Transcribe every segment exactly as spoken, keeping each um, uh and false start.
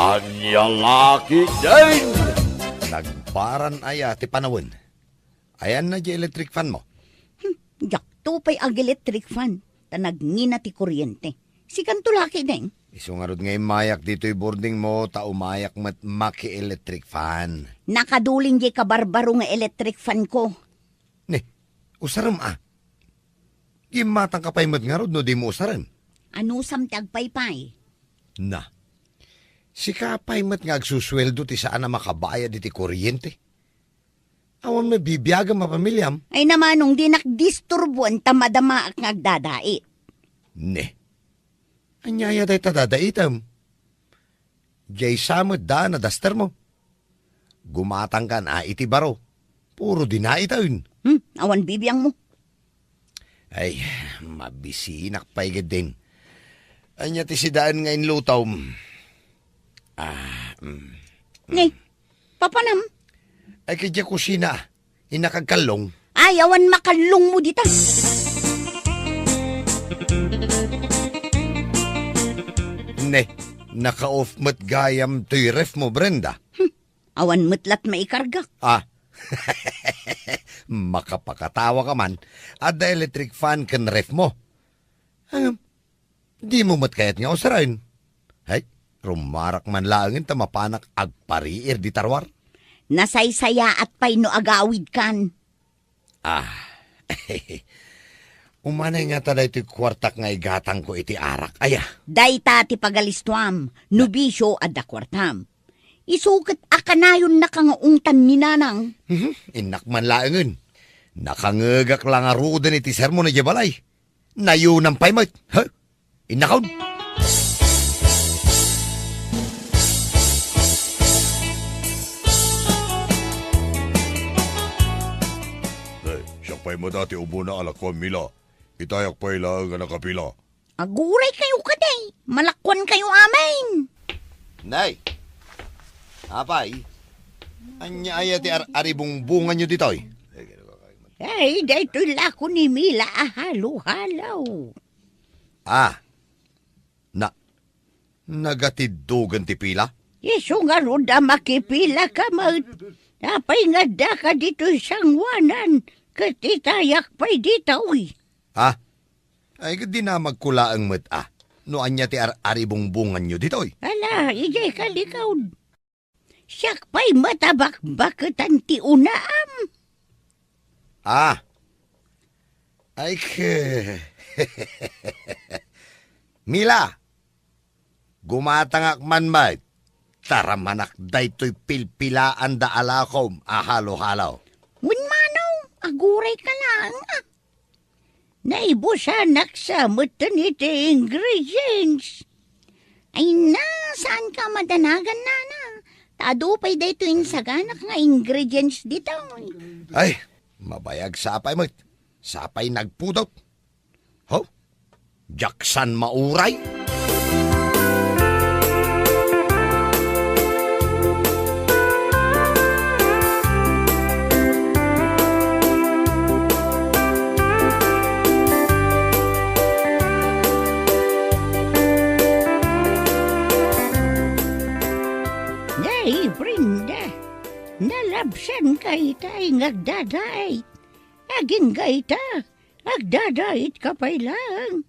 Ania la ketdin? Nagparan aya ti panawen? Ayanna diay electric fan mo? Hmm, diakto pay ag-electric fan, ta nagngina ti kuryente. Sikanto la ketdin? Isu ngarud nga immayak ditoy boarding mo, ta umayak met maki-electric fan. Nakadulin diay kabarbaro nga electric fan ko. Ne, usarem a. Gimmatangka pay met ngarud no dimo usaren. Anusam ti agpaypay? Na, sika pay met nga agsusueldo ti saan a makabayad iti kuryente. Awan met bibiagam a pamiliam. Ay, namanong, dinak disturboen ta madamaak nga agdadait. Ne. Ania aya dayta dadaitem? Diay sa met daan a daster mo. Gumatangkan a iti baro. Puro dinaiten. Hmm, awan bibiang mo. Ay, mabisinak pay ketdin. Ania ti sidaen nga inlutom? Ah, mm. Ne, papanam? Ay, kay diay kusina. Innak agkallong. Ay, awan makallong mo dita. Ne, naka-off met gayam toy ref mo, Brenda. Hmm, awan met lat maikargak. Ah. Makapakatawa ka man. Adda electric fan ken ref mo. Ngem, dimo met kayat nga usaren? Hay, rumarak man laengen ta mapanak agpariir dita ruar. Nasaysayaat pay no agawidkan. Ah. Umanay ngata daytoy kuartak nga igatangko iti arak, aya? Dayta ti pagalistuam, no bisio adda kuartam. Isu ket a kanayonnaka nga ungtan ni Nanang. Mhm, innak man laengen. Nakangegak la ngaruden iti sermon idiay balay. Nayunam pay met. Ha? Innakon. Ay, siak pay met a ti ubona a lakuam, Mila. Itayak pay laeng a nakapila. Aguray kayo kadi, malakuan kayo amin. Nay, apay, ania aya ti ar-, aribungbunganyo ditoy? Ay, daytoy lako ni Mila a halo-halo. Ah, na, nagatiddogan ti pila? Isu ngarud a makipila ka met. Apay nga adda ka ditoy sangoanan, ket itayak pay ditoy. Ah, ay, ket dinamagko laeng met a no ania ti ar-, aribungbunganyo ditoy. Ala, idiay kalikawd. Siak pay met a bakbaketan ti unaam. Ah. Ay, ke-, Mila, gumatangak man met. Taramanak daytoy pilpilaanda a lakom a halo-halo. Wen manong, aguray ka laeng a. Naibusanak sa met iti ingredients. Ay na, saan ka madanagan, nana? Ta adu pay daytoy insaganak nga ingredients ditoy. Ay, mabayag sapay met. Sapay nagpudot. Ho? Diak san mauray? Nay, Brenda, nalabsan ka itay nga agdadait. Agingga ita, agdadait ka pay laeng.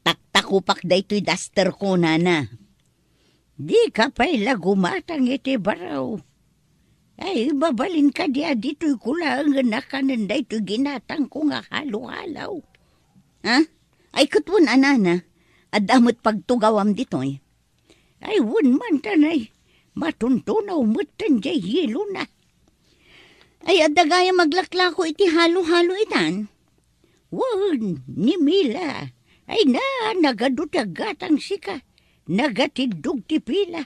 Taktakupak daytoy daster ko, nana. Di ka pay la gumatang iti baro. Ay, mabalin kadi a ditoy ko laengen a kanen daytoy ginatangko nga halo-halo? Ha? Ay, ket wen a nana, adda met pagtugawam ditoy. Ay, wen man, tanay, matuntunaw metten diay yelona. Ay, adda gayam aglaklako iti halo-halo itan? Wen, ni Mila. Ay na, nagadu ti aggatang sika. Nagatiddog ti pila.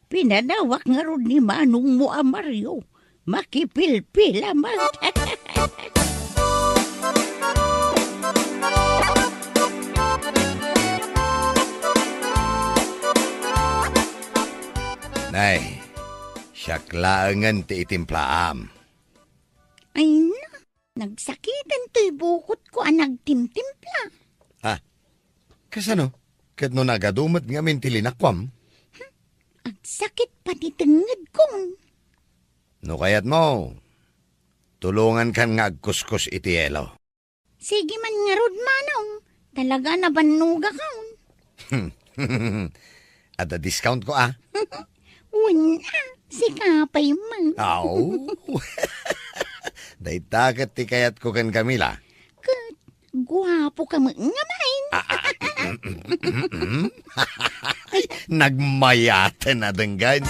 Pinanawak ngarud ni manongmo a Mario. Makipilpila met. Nay, siak laengen ti itimplaam. Ay na, nagsakiten toy bukotko a nagtimtimpla. Ah, kasano? Ket no nagadu met ngamin ti linakuam? Hmm? Agsakit pati tengngedkon. No kayatmo, tulongankan nga agkuskus iti yelo. Sige man ngarud, Manong. Talaga nabannogakon. Adda discount ko, a. Wen, a. Sika pay man. Aw. Dayta ket ti kayatko ken Camila. Ket guapoka met nga main. Ah, ah, mm, mm, mm, mm. Ay, nagmayaten a denggen.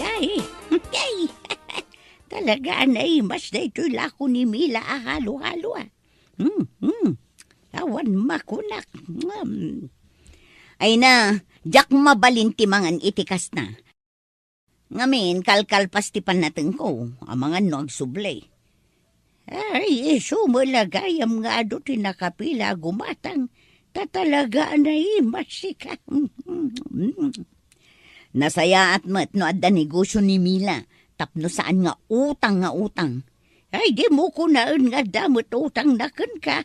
Ay, ay. Talaga a naimas daytoy lako ni Mila a halo-halo, a. Hmm, hmm. Awan makunak. Hmm. Ay na, diak mabalin ti mangan iti kasta. Ngamin, kalkalpas ti pannatengko, amangan no agsubli. Ay, isu met la gayam nga adu ti nakapila a gumatang, ta talaga a naimas sika. Nasayaat met no adda negosio ni Mila, tapno saan nga utang nga utang. Ay, dimo kunaen nga adda met utangna kenka.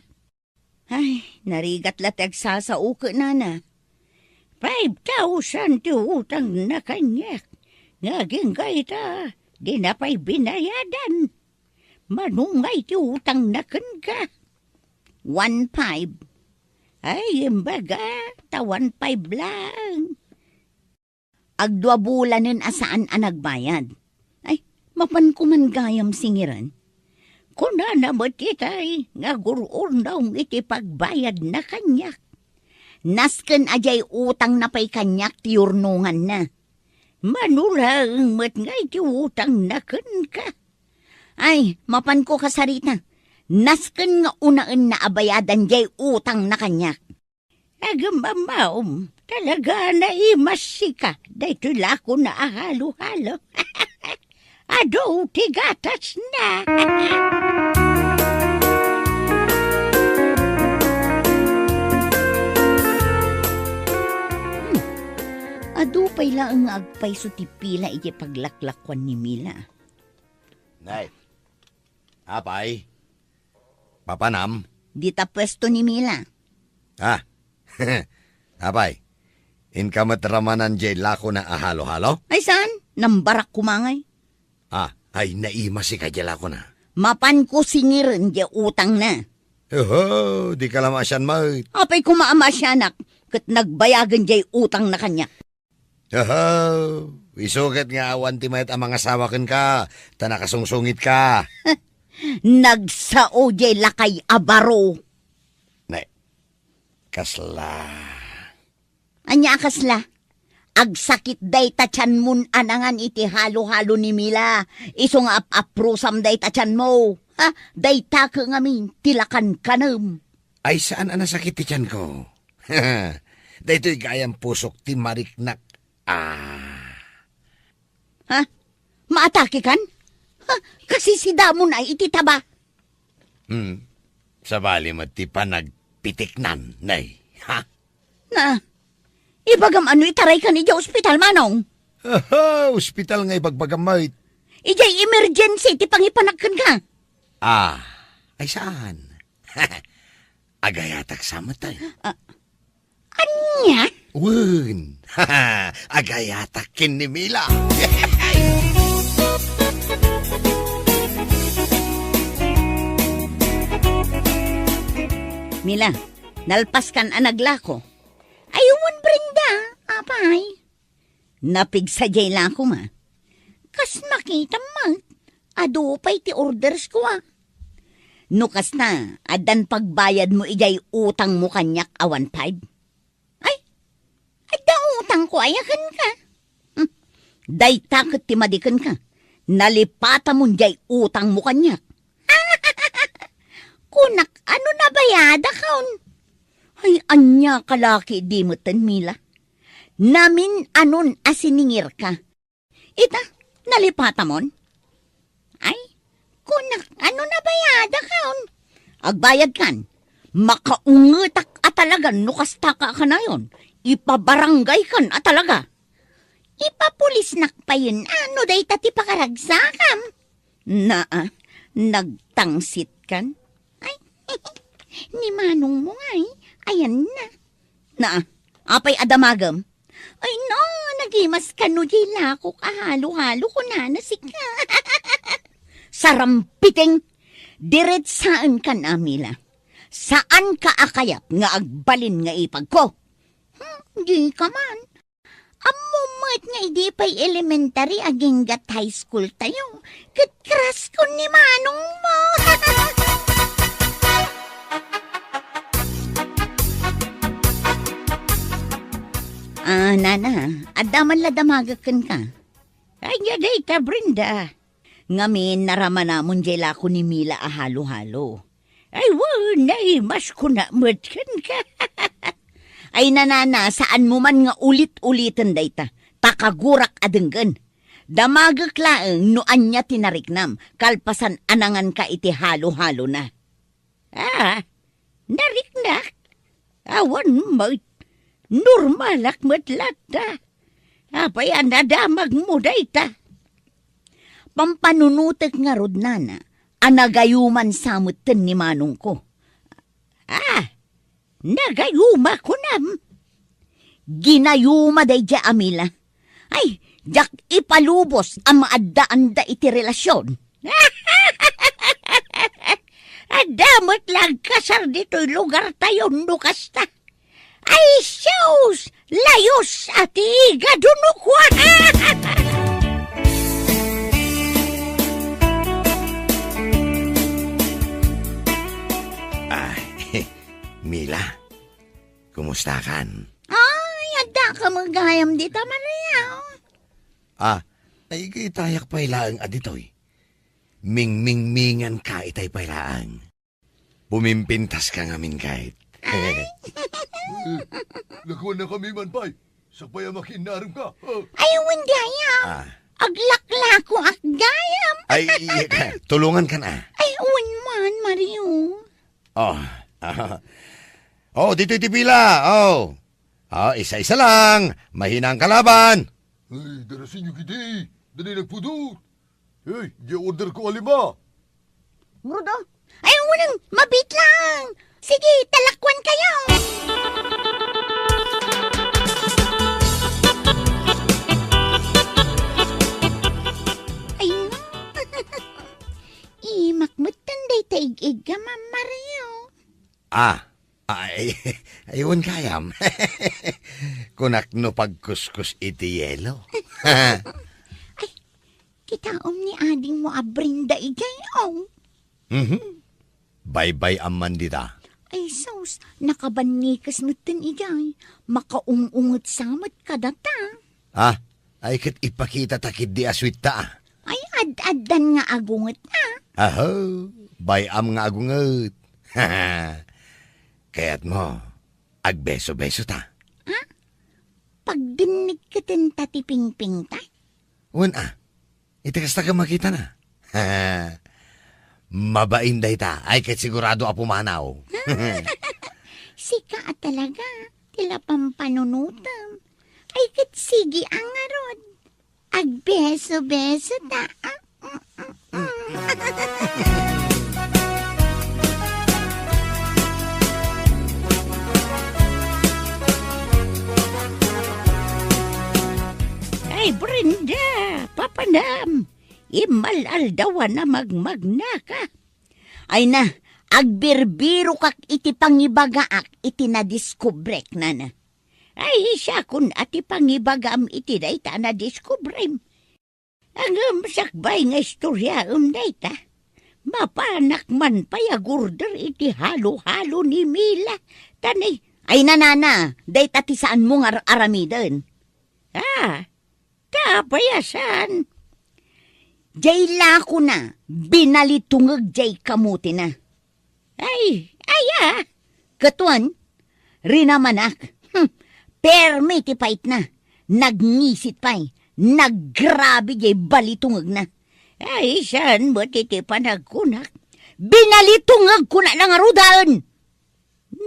Ay, narigat la ti agsasao kenana. Five thousand ti utangna kaniak. Nga agingga ita, dina pay binayadan. Mano ngay ti utangna kenka? One five. Ay, imbaga, ta one five lang. Agdua bulanen a saan a nagbayad. Ay, mapanko man gayam singiren. Kunana met itay nga agur-urnom iti pagbayadna kaniak. Nasken a diay utangna pay kaniak ti yurnonganna. Mano laeng met nga iti utangna kenka. Ay, mapanko kasarita. Nasken nga unaenna a bayadan diay utangna kaniak. Agem-ammaom, talaga a naimas sika daytoy lakona a halo-halo. Adu ti gatasna. Hmm. Adu pay laeng nga agpayso ti pila iti paglaklakuan ni Mila. Nay, apay, papanam? Dita puesto ni Mila. Ah, apay, inka met ramanan diay lakona a halo-halo? Ay saan, nambarak koma ngay. Ah, ay naimas sika diay lakona. Mapanko singiren diay utangna. Oho, dika la maasian met. Apay koma a maasianak, ket nagbayagen diay utangna kaniak. Aha, isu ket nga awan ti mayat a mangasawa kenka, ta nakasungsungitka. Nagsao diay lakay a baro. Ne, kasla. Ania a kasla? Agsakit dayta tianmon a nangan iti halo-halo ni Mila. Isu nga ap-aprusam dayta tianmo. Ha? Dayta ket ngamin ti lakankanem. Ay, saan a nasakit ti tianko? Daytoy gayam pusok ti mariknak. Ah. Ha? Maatakekan? Ha? Kasisidamon ay iti taba? Hmm. Sabali met ti panagpitiknan, nay. Ha? Na, ibagam a no itaraykan idiay ospital, Manong? Aha, ospital nga ibagbagam met. Idiay emergency ti pangipanak kenka. Ah, ay saan? Agayatak sa met, ay. Ah, ania? Wen, agayatak ken ni Mila. Mila, nalpaskan a naglako. Ay, wen, Brenda, apay. Napigsa diay lakoma. Kas makitam met, adu pay ti ordersko, a. No kasta, addan pagbayadmo idiay utangmo kaniak a one five? Ay, adda utangko aya kenka? Hmm, dayta ket ti madi kenka. Nalipatamon diay utangmo kaniak. Kunak, ano nabayadakon? Ay, ania ka laki di metten, Mila? Namin-anon a siningirka. Ita, nalipatamon? Ay, kunak, ano nabayadakon? Agbayadkan, makaungetak a talagan no kastaka a kanayon, ipabarangaykan a talaga. Ipapulisnak payen, a, no dayta ti pakaragsakam. Naa, nagtangsitkan. Ay, Ni manongmo ngay, ayanna. Na, apay a damagem? Ay na, nagimas kano diay lakok a halo-halo, kunana sika. Sarampiting, diretsaenka, Mila. Saanka a kayat nga agbalin nga ipagko? Hmm, dika man. Ammom met nga idi pay elementary agingga't high school tayo, ket crush ko ni manongmo. Ah, nana, adda man la damagek kenka? Ania dayta, Brenda? Ngamin, naramanamon diay lako ni Mila a halo-halo. Ay, wen, naimas ko na met kenka. Ay, nanana, saanmo man nga ulit-uliten dayta. Ta kagurak a denggen. Damagek laeng no ania ti nariknam, kalpasan a nanganka iti halo-halona. Ah, nariknak? Awan met. Normalak met latta. Apay a nadamagmo dayta? Pampanunotek ngarud, nana, a nagayuman sa metten ni manongko. Ah, nagayuma, kunam? Ginayuma daydiay a Mila. Ay, diak ipalubos a maaddaanda iti relasion. Adda met la agkasar ditoy lugartayo no kasta. Ay, sus! Layos a ti igado no kua! Ay, Mila, kumustakan? Ay, adda ka met gayam dita, Maria. Ah, ay, itayak pay laeng a ditoy. Mingmingmingan ka itay pay laeng. Pumimpintas ka ngamin, kayat. Ay. Eh, nakuan na kami man pay. Sakbay a makiinnarim ka. Ah. Ay, wen gayam. Ah. Aglaklako ak gayam. Ay, iya ka. Tulungan ka na. Ay, wen man, Mario. Oh, ah. Oh, dito iti pila. Oh. Ah, isa-isa lang. Mahina ang kalaban. Ay, darasin niyo kidi. Dali nagpudot. Hey, di order ko a lima. Rudo? Ay, unang, mabit lang. Sige, talakwan kayo. Ay, no. Imak met tan dayta ig-igga, Ma'am Mario. Ah, ay, ay, wen gayam. Kunak no pagkuskus iti yelo. Ay, kitaem ni adingmo a Brenda idiay, oh. Mhm. Baybay-am man dita. Ay, sus, nakabannikes metten idiay. Makaung-unget sa met kadata. Ah, ay ket ipakitata ketdi a sweet ta, ah. Ay, ad-addan nga agunget, ah. Aho, bay-am nga agunget. Kayatmo, agbeso-beso ta. Ha? Pagdinnig ketenta ti pingpingta? Wen, ah. Iti kasta ket makitana. Mabain dayta. Ay, ket sigurado a pumanaw. Sika a talaga, ti la pampanunotem. Ay, ket sige a ngarud. Agbeso-beso ta. Ay, Brenda, papanam, immal-aldawan a magmagnaka. Ay na, agbirbirokak iti pangibagaak iti nadiskubrek, nana. Ay, siakon a ti pangibagam iti dayta a nadiskubrem. Ngem sakbay nga istoriaem dayta, mapanak man pay agurder iti halo-halo ni Mila. Ta ni, ay, nanana, dayta ti saanmo nga ar-aramiden. Ah, ta apay a saan? Jay lakona, binalitungeg jay kamotina. Ay, aya? Ket wen, rinamanak. Hmm, permi ti paitna. Nagngisit pay. Naggrabe jay balitungegna. Ay, saan met iti panagkunak? Binalitungeg kunana ngaruden!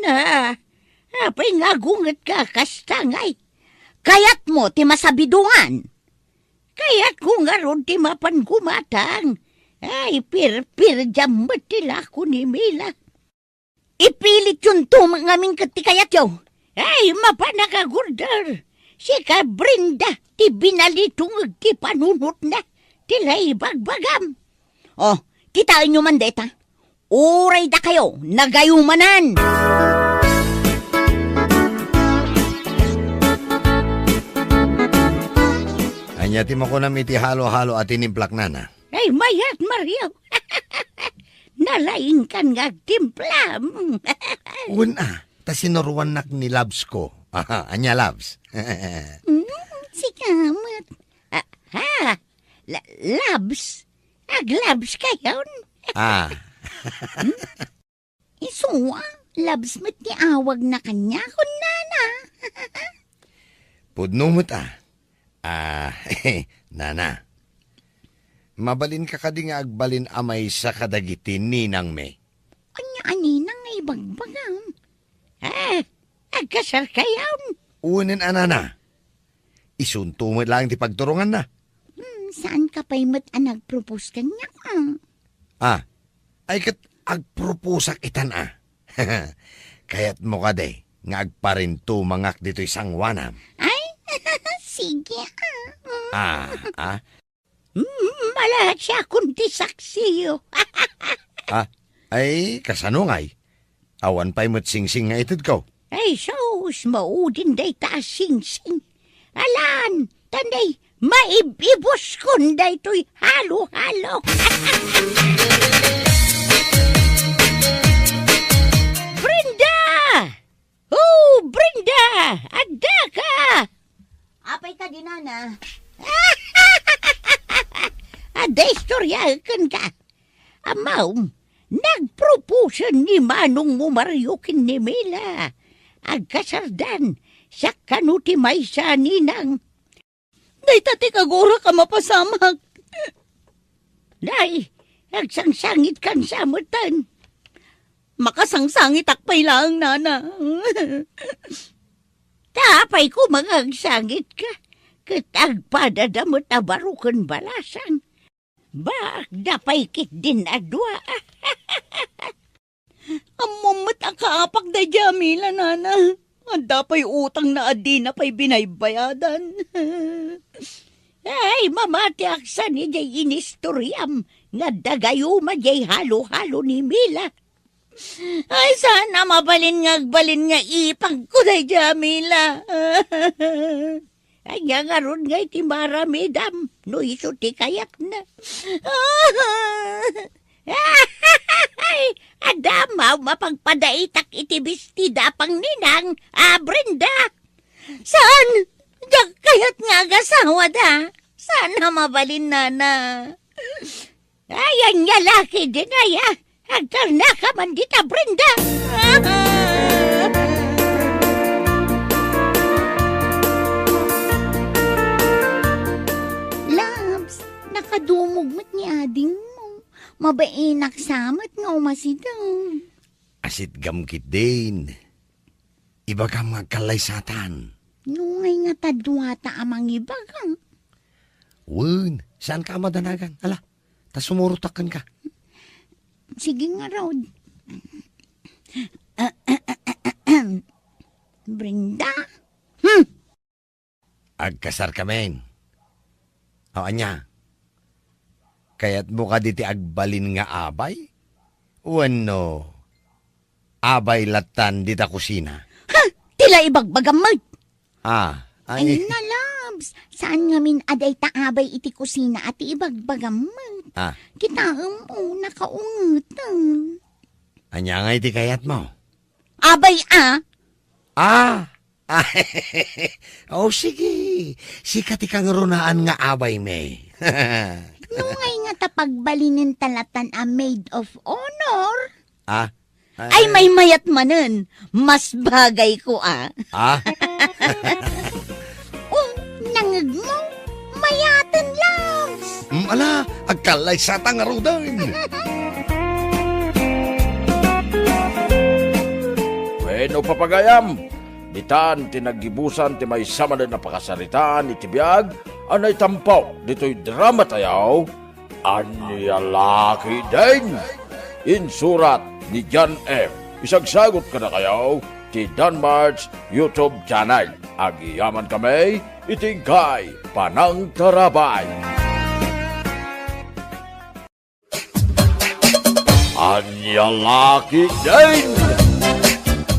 Na, apay nga agungetka kasta ngay? Kayatmo ti masabidongan? Kayatko ngarud ti mapan gumatang. Ay, pirpirdiam met ti lako ni Mila. Ipilityonto met ngamin ket ti kayatyo. Ay, mapanak a gurder. Sika, Brenda, ti binalitungeg ti panunotna. Ti lay bagbagam. Oh, kitaenyo man dayta. Uray dakayo, nagayumanan. Ania ti makunam iti halo-halo a tinimplak, nana? Ay, mayat, Mario. Nalaingkan nga agtimplam. Wen a, ta sinuroannak ni Labs ko. Aha, ania, Labs? Mm, sika met. Ah, ha? La-, Labs? Aglabs kayon? Ah. Isu a, Labs met ti awagna kaniakon, nana. Pudno met a. Ah, nana. Mabalinka kadi nga agbalin a maysa kadagiti ninangmi? Ania a ninang nga ibagbagam? Ah, agkasarkayon? Unen a, nana. Isunto met laeng ti pagturonganna. Hmm, saanka pay met a nagpropose kaniak, ah? Ah, ay ket agproposak itan a. Kayatmo kadi nga agparintumangak ditoy sangoanam? Ay, sige, ah. Ah, ah. Mm, malasiakon ti saksiyo. Ah, ay, kasano ngay? Awan pay met singsing nga itedko. Ay, sus, maudin dayta a singsing. Alan, tanday, maib-ibuskon daytoy halo-halo. Brenda! Oh, Brenda! Adda ka! Apay ka di, nana? Adda istorya kenka. Amam, nagproposen ni manongmo Mario ken ni Mila. Agkasardan, siak kano ti maysa a ninang. Dayta ti kagurak a mapasamak. Nay, agsangsangitkan sa metten. Makasangsangitak pay laeng, nana. Ta apay koma nga agsangitka, ket agpadada met a baro ken balasang. Baak da pay ketdin a dua. Ammom met a kaapak daydiay a Mila, nana. Adda pay utangna a dina pay binaybayadan. Ay, mamatiak saan idiay inistoriam nga dagayuma diay halo-halo ni Mila. Ay, saan a mabalin nga agbalin nga ipangko daydiay a Mila. Ania ngarud ngay ti maaramidam no isu ti kayatna? Ay, adda a mapagpadaitak iti bestida a pangninang a Brenda? Saan? Diak kayat nga agasawada. Saan a mabalin, nana? Ay, ania la ketdin aya? Agtalnaka man dita, Brenda! Labs, nakadumog met ni adingmo. Mabainak sa met nga umasideg. Asidegam ketdin. Ibagam nga agkallaysatan. No ngay nga ta duata a mangibaga. Wen, saanka a madanagan? Ala, ta sumurotak kenka. Sige ngarud. Brenda? Hmm. Agkasarkamin. O, ania? Kayatmo kadi ti agbalin nga abay? Wenno abay lattan dita kusina? Ha! Ti la ibagbagam met! Ah, ay. Ay, na, Labs. Saan ngamin a dayta abay iti kusina a ti ibagbagam met? Ah. Kitaem, o, nakaungeten. Ania ngay ti kayatmo? Abay a! Ah! Ah, o, sige. Sika ti kangrunaan nga abaymi. No ngay nga ta pagbalinenta lattan a maid of honor? Ah, ay, maymayat manen. Mas bagay ko, ah. Ah? O, nangegmo? Mayaten, Labs! Mm, ala, agkallaysata ngaruden. Wenno, papagayam, ditan ti naggibusan ti maysa manen a pakasaritaan iti biag a naitampo ditoy drama tayo, Ania la ketdin? Insurat ni John F. Isagsagut kadakayo ti Danmart's YouTube channel. Agyamankami iti inkay panangtarabay. Ania la ketdin?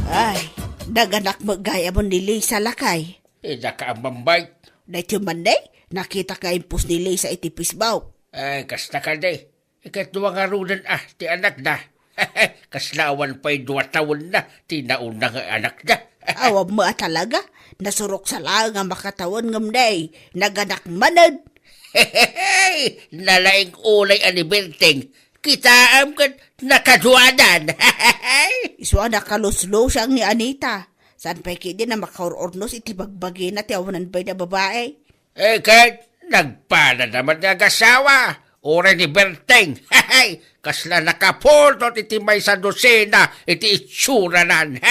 Ay, naganak met gayam ni Lisa, lakay. Dika ammambay. Daytoy man, day, nakitak nga impos ni Lisa iti Facebook. Ay, kasta kadi. Ikadua ngaruden a ti anakda. Kasla awan pay dua tawenna ti nauna nga anakda. Awan met a talaga. Nasurok sa laeng a makatawen ngem, day, naganak manen. Nalaing unay a ni Berteng. Kitaem ket nakaduanan. Isu a nakaluslusang ni Anita. Saan pay ketdin a makaur-urnos iti bagbagina ti awanan bain a babai. Eh, ket nagpalada met nga agasawa, uray ni Berteng. Kasla nakapultot iti maysa dosina iti itsuranan.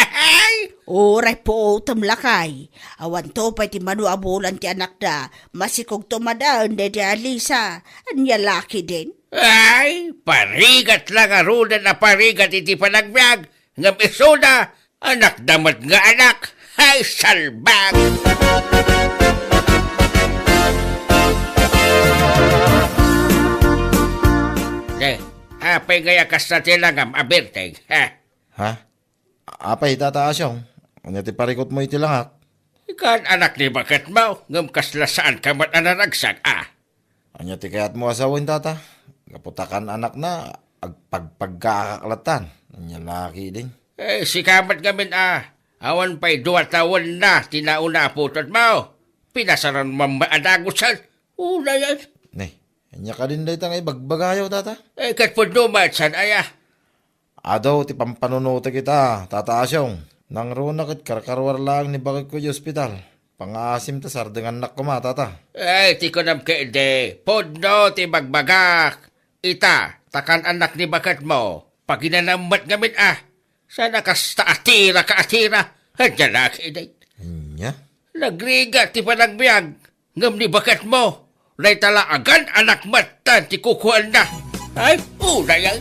Uray puotem, lakay. Awanto pay ti mano a bulan ti anakda, masikogto manen daydi a Lisa. Ania la ketdin? Ay, parigat la ngaruden a parigat iti panagbiag, ngem isuda, anakda met nga anak. Ay, salbag! Eh, apay ngay a kasta ti langam a Berteng, ha? Ha? Apay, Tata Asyong? Ania ti parikutmo iti langak? Ikan anak ni baketmo, ngem kasla saanka met a naragsak, a? Ania ti kayatmo a sawen, Tata? Gapu ta kan-anakna, agpagpagkaakak lattan. Ania la ketdin? Eh, sika met ngamin a, awan pay dua tawenna ti nauna a putotmo. Pinasaran man a dagusen. Unayen. Ne, ania kadin dayta nga ibagbagayo, Tata? Eh, ket pudno met, saan aya? Adu ti pampanunotek ita, Tata Asyong. Nangruna ket karkaruar laeng ni baketko iti ospital. Pangaasim ta sardengannak koma, Tata. Ay, ti kunam ketdi, pudno ti bagbagak. Ita, ta kan-anak ni baketmo, paginanam met ngamin a. Saan a kasta a tiraka a tira, ania la ketdi. Ania? Nagrigat ti panagbiag, ngem ni baketmo, dayta la a kan-anak met ti kukuaenna. Ay, unayen.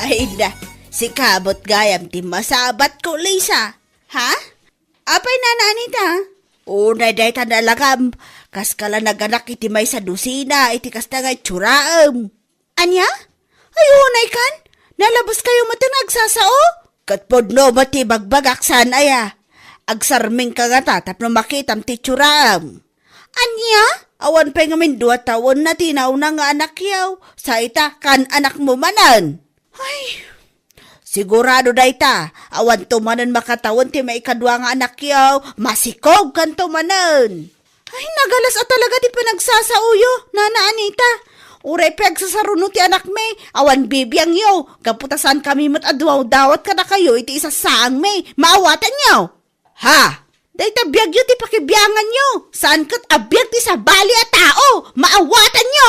Ay, na, sika met gayam ti masabatko, Lisa. Ha? Apay, Nana Anita? Unay dayta nga langam, kaska la naganak iti maysa dosina iti kasta nga itsuraem. Ania? Ay, unay kan? Nalabaskayo met nga agsasao? Ket pudno met ti ibagbagak, saan aya? Agsarmingka ngata tapno makitam ti itsuraem. Ania? Awan pay ngamin dua tawenna ti nauna nga anakyo. Sa ita, kan-anakmo manen. Ay, sigurado dayta, awanto manen makatawen ti maikadua nga anakyo, masikogkanto manen. Ay, nagalas a talaga ti panagsasaoyo, Nana Anita. Uray pay agsasaruno ti anakmi, awan bibiangyo, gapu ta saankami met a dumawdawat kadakayo iti isasaangmi, maawatanyo. Ha? Dayta biagyo ti pakibianganyo. Saan ket a biag ti sabali a tao. Maawatanyo!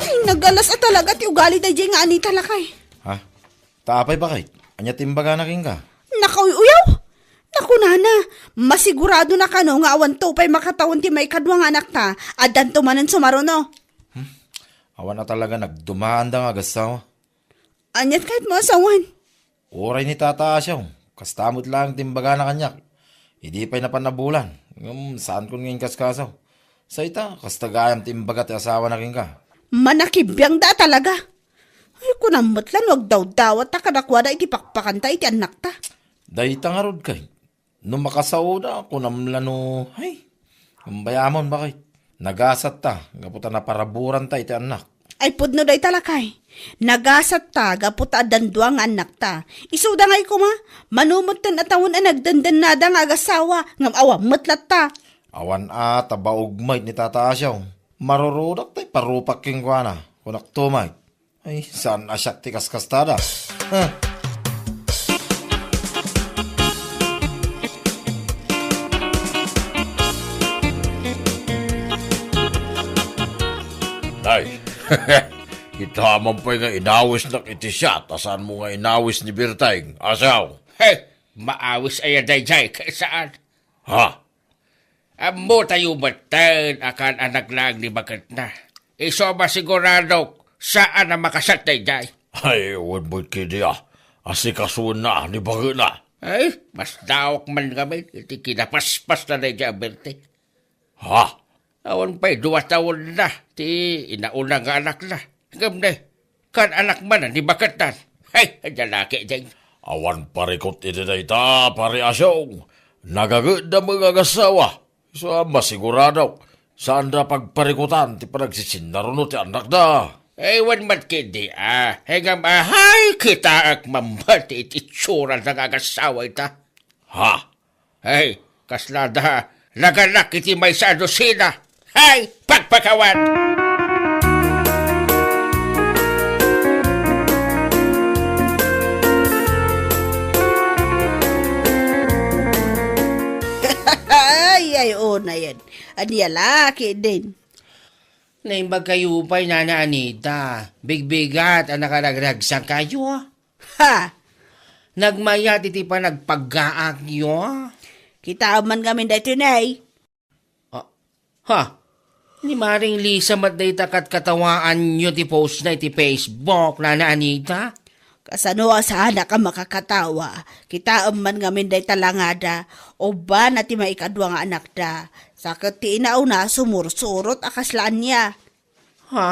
Ay, nagalas a talaga ti ugali daydiay nga Anita, lakay. Ha? Ta apay, baket? Ania ti imbagana kenka? Nakauy-uyaw! Nakunana, masigurado na kano nga awanto pay makatawen ti maikadua nga anakta, addanto manen sumaruno. Hmm? Awan a talaga nagdumaanda nga agassawa. Aniat kayatmo a sawen? Uray ni Tata Asyong, kasta met laeng ti imbagana kaniak. Idi pay napan a bulan, ngem saankon nga inkaskaso. Sa ita, kasta gayam ti imbaga ti asawana kenka. Manakibiangda a talaga. Ay, kunam met la no agdawdawat ta kadakuada iti pakpakanta iti annakta. Dayta ngarud kay, no makasaoda, kunam la no, ay, umbayamon, baket. Nagasatta, gapu ta naparaburanta iti annak. Ay, pudno dayta, lakay. Nagasatta, gapu ta addan dua nga annakta. Isuda ngay koma, mano metten a tawen a nagdendennada nga agasawa, ngem awan met latta. Awan a, ta baog met ni Tata Asyong. Marurudak tay parupak kenkuana, kunakto met. Ay, saan a siak ti kaskastada? Ah. Ay, Kita man pay nga inawisnak iti siat a saanmo nga inawis ni Berteng. Asaw? He, maawis aya daydiay, ket saan? Ha? Ammo tayo metten a kaan-anak laeng ni baketna. Isu a masiguradok, saan a makasat daydiay. Ay, wen met ketdi a, asikasuenna ni baketna. Ay, mas daok man ngamin iti kinapaspasna daydiay a Berteng. Ha? Awan pay dua tawenna ti inauna nga anakna. Ngem ne, kaan-anak man ni baketnan. Hay, adda laki diay. Awan parikut iti dayta, Pari Asiong. Nagagedda met nga agassawa. Isu a masiguradok, saanda pagparikutan ti panagsisinnarunot ti annakda. Ay, wen met ketdi a. Hay ngem, ahay, kitaek man met ti itsurada nga agassawa ita. Ha? Ay, kasla da, naganak iti maysa a dosina. Hay, pakpakawan! Ay, ay, unayen. Ania la ketdin? Naimbag kayo pay, Nana Anita. Bigbigat a nakaragragsak kayo. Ha! Nagmayat iti panagpaggaakyo. Kitaem man ngamin daytoy, Nay. Ah, ha! Ni Maring Lisa met dayta katkatawaanyo ti postna iti Facebook, Nana Anita? Kasano a saanak a makakatawa? Kitaem man ngamin dayta langada. Ubbana ti maikadua nga anakda. Sa ket ti inauna, sumursurot a kasla ania. Ha?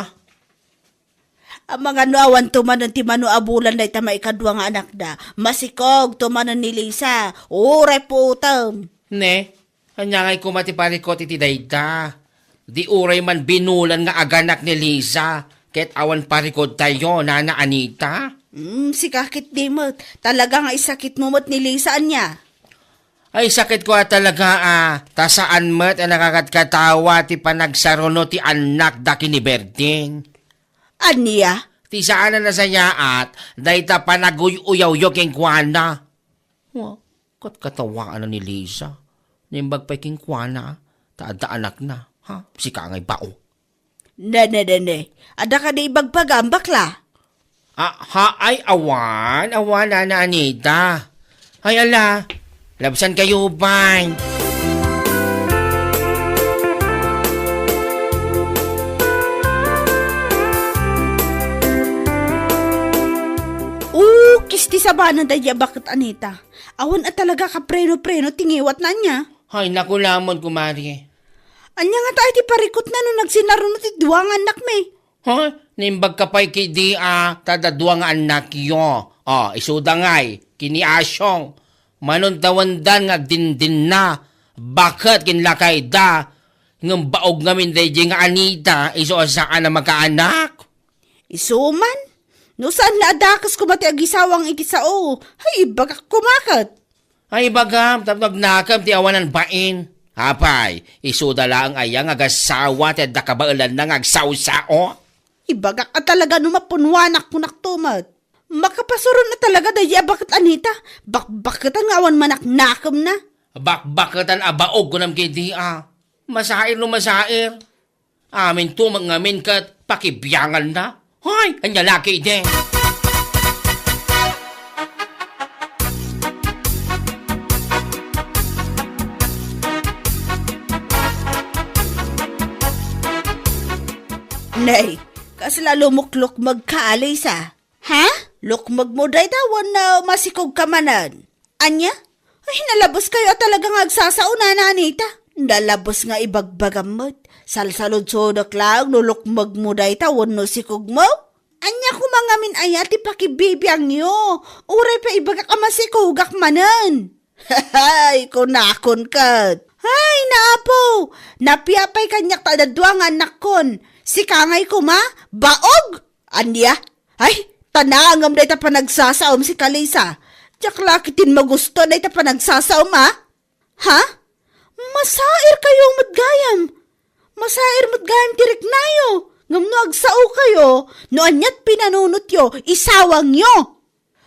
Amangan no awanto manen ti mano a bulan dayta maikadua nga anakda, masikogto manen ni Lisa, uray puotem. Ne, ania ngay koma ti parikut iti dayta? Di uray man binulan nga aganak ni Lisa, ket awan parikut tayo, Nana Anita? Hmm, sika ketdi met. Talaga nga isakitmo met ni Lisa, ania? Ay, sakit ko a talaga, a, ta saan met a nakakatkatawa ti panagsaruno ti annak da ken ni Berding. Ania? Ti saan a nasayaat, dayta panaguy-uyawyo kenkuana. Wa, katkatawaan ni Lisa. Naimbag pay kenkuana, ta adda anakna. Ha? Sika ngay bao. Nene, nene. Adda kadi ibagbagam, bakla? Ah, ha, ay, awan, awan, Nana Anita. Ay, ala, labsan kayo, bay. Ukis ti sabanan daydi a baket, Anita. Awan a talaga kapreno-preno ti ngiwatna ania. Ay, naku lamon, kumari. Ania ngata ti parikutna no nagsinarunot ti dua nga annakmi? Ha? Naimbag ka pay ketdi a, ta adda dua nga annakyo. O, isuda ngay, ken ni Asyong. Manon tawendan nga agdindinna, baket ken lakayda. Ngem baog ngamin daydi nga Anita, isu a saan a makaanak. Isu man? No saan nga a dakes koma ti agisawang iti sao, ay, ibagak koma ket. Ay, ibagam, tapno agnakem ti awanan bain. Apay, isuda laeng aya nga agassawa ti adda kabaelanna nga agsao-sao? Ibagak a talaga no mapunwanak, kunakto met. Makapasuron a talaga daydi a baket, Anita. Bakbaketan nga awan manaknakemna. Bakbaketan a baog, kunam ketdi a. Masair no masair. Aminto met ngamin ket pakibianganna. Hay, ania la ketdi? Nay, kasla lumuklukmegka, Alisa. Ha? Lukmegmo dayta wenno masikogka manen? Ania? Ay, nalabes kayo a talaga nga agsasao, Nana Anita. Nalabes nga ibagbagam met. Salsaludsodek laeng no lukmegmo dayta wenno sikogmo. Ania koma ngamin aya ti pakibibiangyo? Uray pay ibagak a masikogak manen. Hay, kunakon ket. Hay, naapo! Napia pay kaniak ta adda dua nga annakkon. Sika ngay koma? Baog? Ania? Ay, tanangem dayta panagsasaom, sika Lisa. Diak la ketdin magusto dayta panagsasaom, a? Ha? Masair kayo met gayam. Masair met gayam ti riknayo. Ngem no agsao kayo, no aniat pinanunotyo, isawangyo.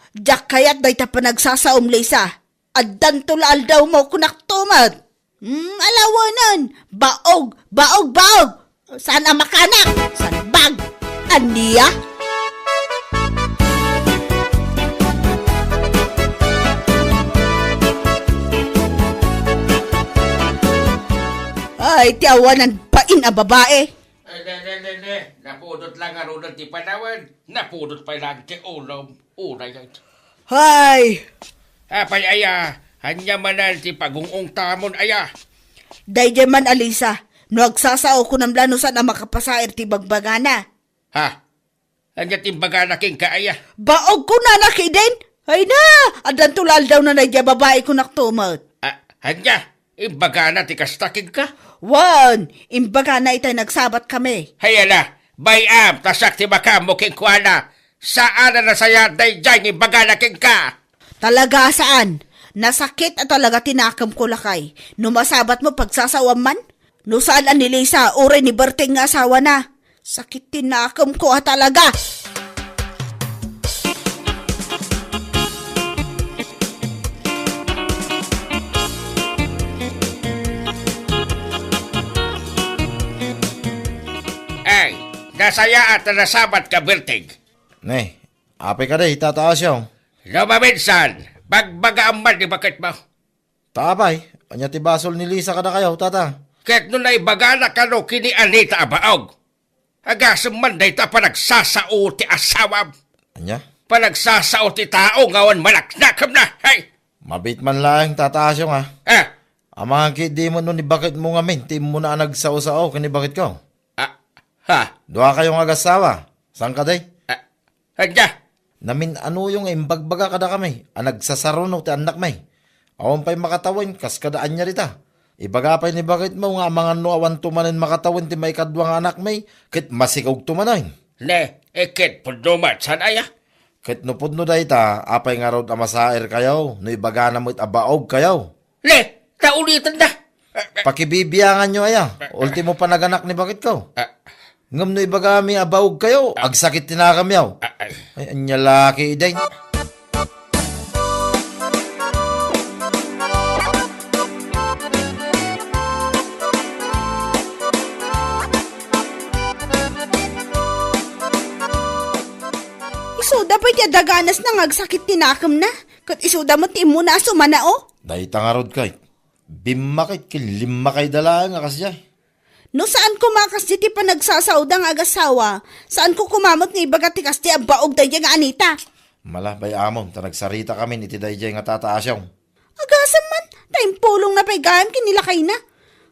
Diak kayat dayta panagsasaom, Lisa. Addanto la aldawmo, kunakto met. Hmm, ala wen. Baog, baog, baog. Saan a makaanak? Salbag. Ania? Ay, ti awanan bain a babae. Eh, ne, ne, ne, ne. Napudot lang ngaruden ti panawen. Napudot pay lang ti ulom. Unay, ay. Hay! Apay, aya, ania manen ti pagung-ungtamon, aya? Daydiay man, Alisa, no agsasao, kunam la no saan a makapasair ti bagbagana. Ha? Ania ti imbagana kenka, aya? Baog kunana kidin? Ay na, addanto la aldawna daydiay babai kunak to met. Ah, ania? Imbagana ti kasta kenka? Wen, imbagana itay nagsabat kami. Hay ala, bay-am, ta siak ti makaammo kenkuana. Saan a nasayaat daydiay nga imbagana kenka. Talaga a saan. Nasakit a talaga ti nakemko, lakay. No masabat mo, pagsasaoam man. No saan a ni Lisa, uray ni Berting nga asawana. Sakit ti nakemko a talaga. Ay, nasayaat a nasabat ka, Berting. Ne, apay kadi, Tata Asyo? No maminsan, bagbagaam man ni baketmo. Ta apay, ania ti basol ni Lisa kadakayo, Tata? Ket no naibagana kano ken ni Anita a baog, agasem man dayta a panagsasao ti asawam. Ania? Panagsasao ti tao nga awan manaknakemna. Hay! Mabiit man laeng, Tata Asyo, nga. Ah! Amangan ketdi met no ni baketmo ngamin ti immuna a nagsao-sao ken ni baketko. Ah, ha? Duakayo nga agassawa. Saan kadi? Ah, ania? Namin-anoyo nga imbagbaga kadakami a nagsasaruno ti annakmi. Awan pay makatawen kas kada ania dita. Ibaga pay ni baketmo nga amangan no awanto manen makatawen ti maikadua nga annakmi, ket masikogto manen. Ne, iket pudno met, saan aya? Ket no pudno dayta, apay ngarud a masairkayo no ibagana met a baogkayo? Ne, naulitenna. Pakibibianganyo aya, ultimo panaganak ni baketko. Ah. Ngem no ibagami a baogkayo, ah, agsakit ti nakemyo. Ah, ay. Ay, ania la ketdin. Isuda pay ti adaganasna nga agsakit ti nakemna, ket isuda met ti immuna a sumanao. Dayta ngarud, kay, bimmakit ken limmakayda laeng a kasdiay. No saan koma a kasdi ti panagsasaoda nga agasawa, saanko koma met nga ibaga ti kasdi a baog daydiay nga Anita. Mala, bay-amon, ta nagsarita kamin iti daydiay nga Tata Asyong. Agasem man, ta impulongna pay gayam ken ni lakayna.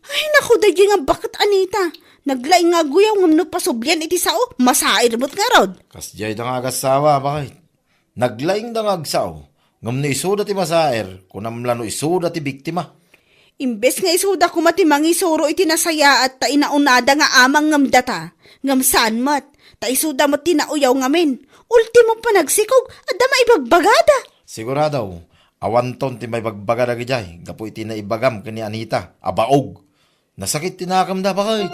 Ay, naku, daydiay nga baket Anita. Naglaing nga aguyaw ngem no pasublian iti sao, masair met ngarud. Kasdiayda nga agasawa, bakit? Naglaingda nga agsao, ngem no isuda ti masair, kunam la no isuda ti biktima. Imbes nga isuda koma ti mangisuro iti nasayaat ta inaunada nga amang ngem data, ngem saan met, ta isuda met ti nauyaw ngamin. Ultimo panagsikog, adda maibagbagada. Sigurado, awanton ti maibagbaga dagidiay gapu iti naibagam ken ni Anita a baog. Nasakit ti nakemda, bakit?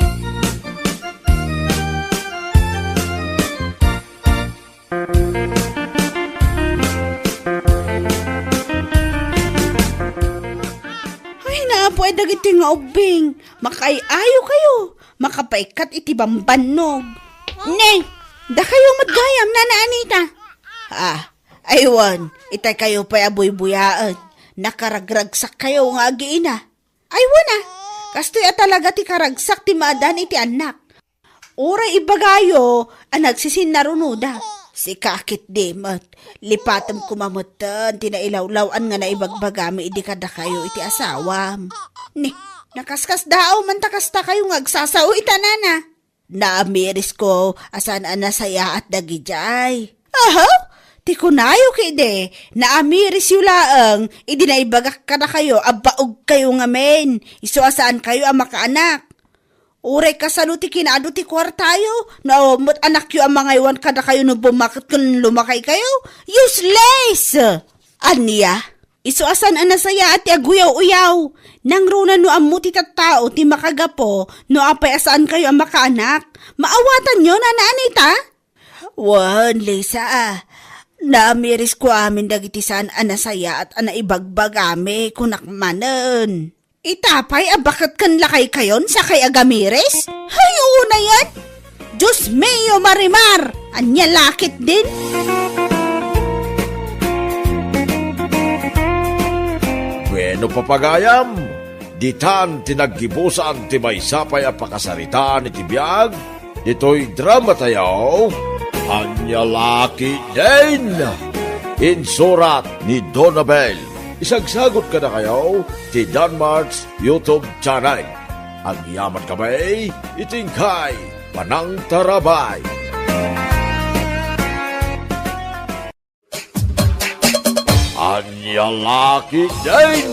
Ay, naapo ay dagiti nga ubbing. Makaay-ayo kayo. Makapaikkat iti bambannog. Ne, dakayo met gayam, Nana Anita. Ah, aywan, itay kayo pay a buybuyaen. Nakaragragsak kayo nga agiina. Ay, wen a, kastoy a talaga ti karagsak ti maadan iti annak. Uray ibagayo a nagsisinnarunoda. Sika ketdi met, lipatem koma metten ti nailawlaw-an nga naibagbagami idi kadakayo iti asawam. Ni, nakaskasdaaw man ta kasta kayo nga agsasao ita, Nana. Naamirisko a saan a nasayaat dagidiay. Aha? Ti kunayo ketdi, naamirisyo laeng idi naibagak kadakayo a baogkayo ngamin, isu a saankayo a makaanak. Uray kasano ti kinaadu ti kuartayo, no awan met anakyo a mangaywan kadakayo no bummaket ken lumakaykayo? Useless! Ania? Isu a saan a nasayaat ti aguyaw-uyaw. Nangruna no ammo ti tattao ti makagapu no apay a saankayo a makaanak. Maawatanyo, Nana Anita? Wen, Lisa, a. Naamirisko amin dagiti saan a nasayaat a naibagbagami, kunak manen. Ita pay a baket ken lakaykayon sakay agamiris? Hay, unayan! Dios mio, Marimar! Ania la ketdin? Bueno, papagayam, Ditan ti naggibusan ti maysa pay a pakasaritaan iti biag ditoy dramatayo, Ania La Ketdin! Insurat ni Donabel. Isagsagot kadakayo ti Danmart's YouTube channel. Agyamankami iti inkay panangtarabay. Ania La Ketdin!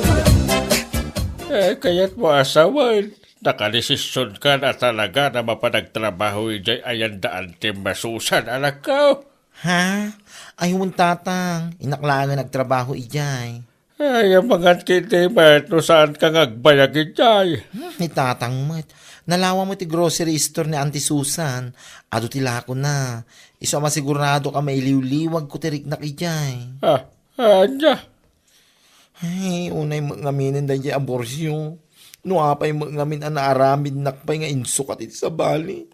Eh, kayatmo a sawen, nakadesisionka a talaga a mapan agtrabaho idiay ayan da Anti Susan, anakko? Ha? Ay, wen, Tatang. Innak laengen agtrabaho idiay. Ay, amangan ketdi met no saanka nga agbayag idiay. Hmm, ni Tatang met. Nalawa met ti grocery store ni Anti Susan. Adu ti lakona. Isu a masigurado a mailiwliwagko ti riknak idiay. Ah, ania? Ay, unay met ngaminen daydiay a borsio. No apay met ngamin a naaramidnak pay nga insukat iti sabali.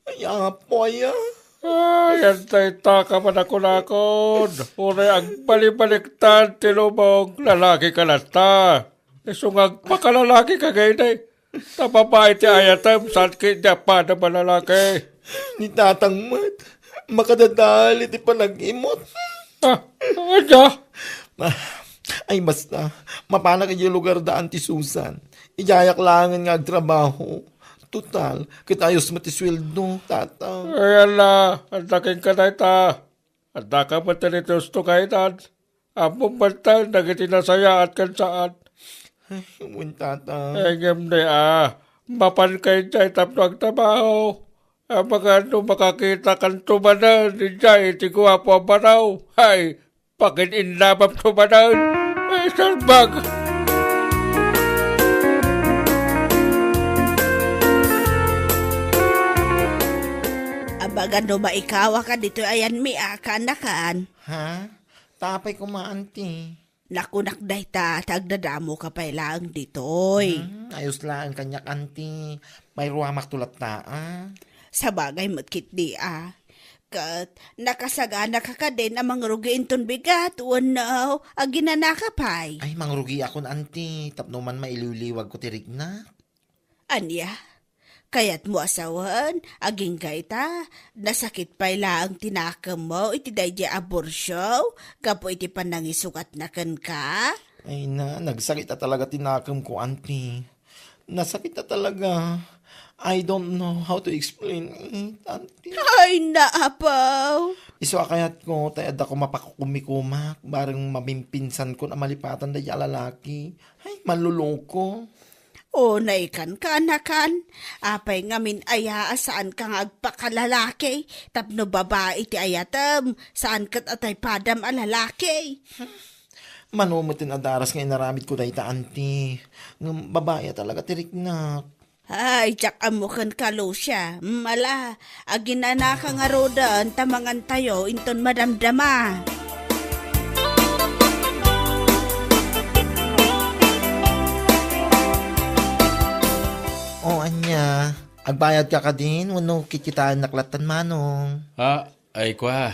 Ay, Apo, aya. Ay, ania dayta a manakunakon. Unay agbalibaliktad ti lubong, lalakika latta. Isu nga agpakalalakika ketdi. Ta babai ti ayatem, saan ketdi a padam a lalaki. Ni Tatang met, makadadael iti panag-imot. Ah, ania? Ah, ay, basta, mapanak idiay lugar da Anti Susan. Idiayak laengen nga agtrabaho. Total, ket ayos met ti sueldo, Tatang. Ay, ala, adda kenka dayta. Addaka met ti gusto kaytan. Ammom met dagiti nasayaat ken saan. Ay, wen, Tatang. Ay, ngem ni a, mapanka idiay tapno agtrabaho. Amangan no makakitakanto manen idiay iti guapo a banaw. Ay, pakin-innabamto manen. Ay, salbag! Amangan no maikawaka ditoy ayanmi a kaanakan. Ha? Ta apay koma, Anti? Nakunak dayta, ta agdadamoka pay laeng ditoy. Hmm, ayos laeng kaniak, Anti. Mairuamakto latta, a. Sabagay met ketdi, a. Ket nakasaganaka kadin a mangrugi inton bigat wenno aginanaka pay? Ay, mangrugiakon, Anti, tapno man mailiwliwagko ti riknak. Ania? Kayatmo a sawen, agingga ita, nasakit pay laeng ti nakemmo iti daydiay a borsio gapu iti panangisukatna kenka? Ay na, nagsakit a talaga ti nakemko, Anti. Nasakit a talaga. I don't know how to explain it, Anti. Ay, naapaw! Isu a kayatko, tay adda koma pakukumikumak, bareng mabimpinsankon a malipatan daydiay a lalaki. Ay, manloloko. O, naikan ka, anakan. Apay ngamin aya a saanka nga agpakalalaki? Tapno babai ti ayatem, saan ket a tay padam a lalaki. Mano met ti nadaras nga inaramidko dayta, Anti. Ngem babai a talaga ti riknak. Ay, diak ammo kenka, Lucia. Mm, ala, aginanaka ngaruden ta mangantayo inton madamdama. O, ania? Agbayadka kadin wenno kitkitaennak lattan, Manong? Ah, ay kua.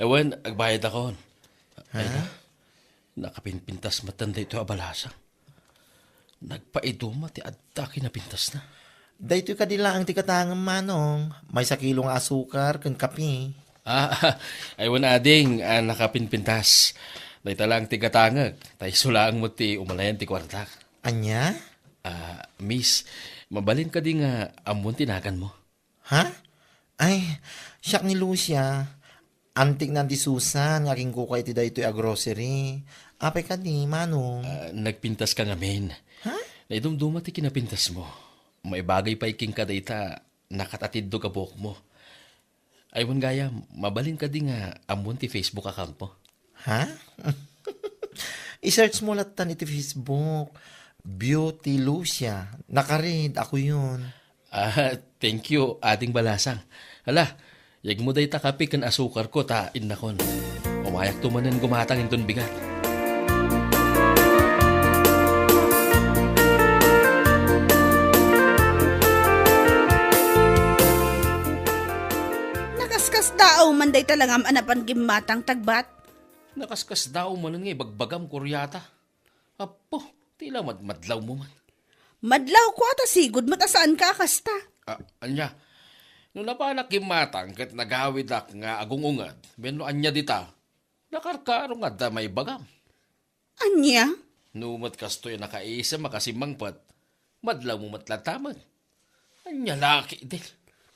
Wen, agbayadakon. Ha? Ay, nakapinpintas met daytoy a balasang. Nagpaiduma ti adda kinapintasna. Daytoy kadi laeng ti gatangem, Manong. Maysa kilo nga asukar ken kape. Ah, ay wen, ading, a nakapinpintas. Dayta laeng ti gatangek. Ta isu laeng met ti umalayan ti kuartak. Ania? Ah, miss, mabalin kadi nga ammon ti naganmo? Ha? Ay, siak ni Lucia. Antik ni Anti Susan nga agingkuka iti daytoy a grocery. Apay kadi, Manong? Ah, nagpintaska ngamin. Ha? Naidumduma ti kinapintasmo. Maibagay pay kenka dayta, nakat-atiddog a buokmo. Ay, wen gayam, mabalin kadi nga ammon ti Facebook accountmo? Ha? I-search mo lattan iti Facebook, Beauty Lucia. Nakaread, ako yun. Ah, thank you, Ading Balasang. Hala, yegmo dayta kape ken asukarko ta innakon. Umayakto manen gumatang inton bigat. Nakaskasdaaw man dayta langam a napan gimmatang tagbat. Nakaskasdaaw manen nga ibagbagam, Kuryata. Apo, ti la madmadlawmo man. Madlaw kua ta sigud met a saanka a kasta. Ah, ania? No napanak kimmatang ket nagawidak nga agung-ungad, wenno ania dita, nakarkaro nga adda maibagam. Ania? No met kastoy a nakaisem a kasimmangpet, madlawmo met lantamen. Ania la ketdin?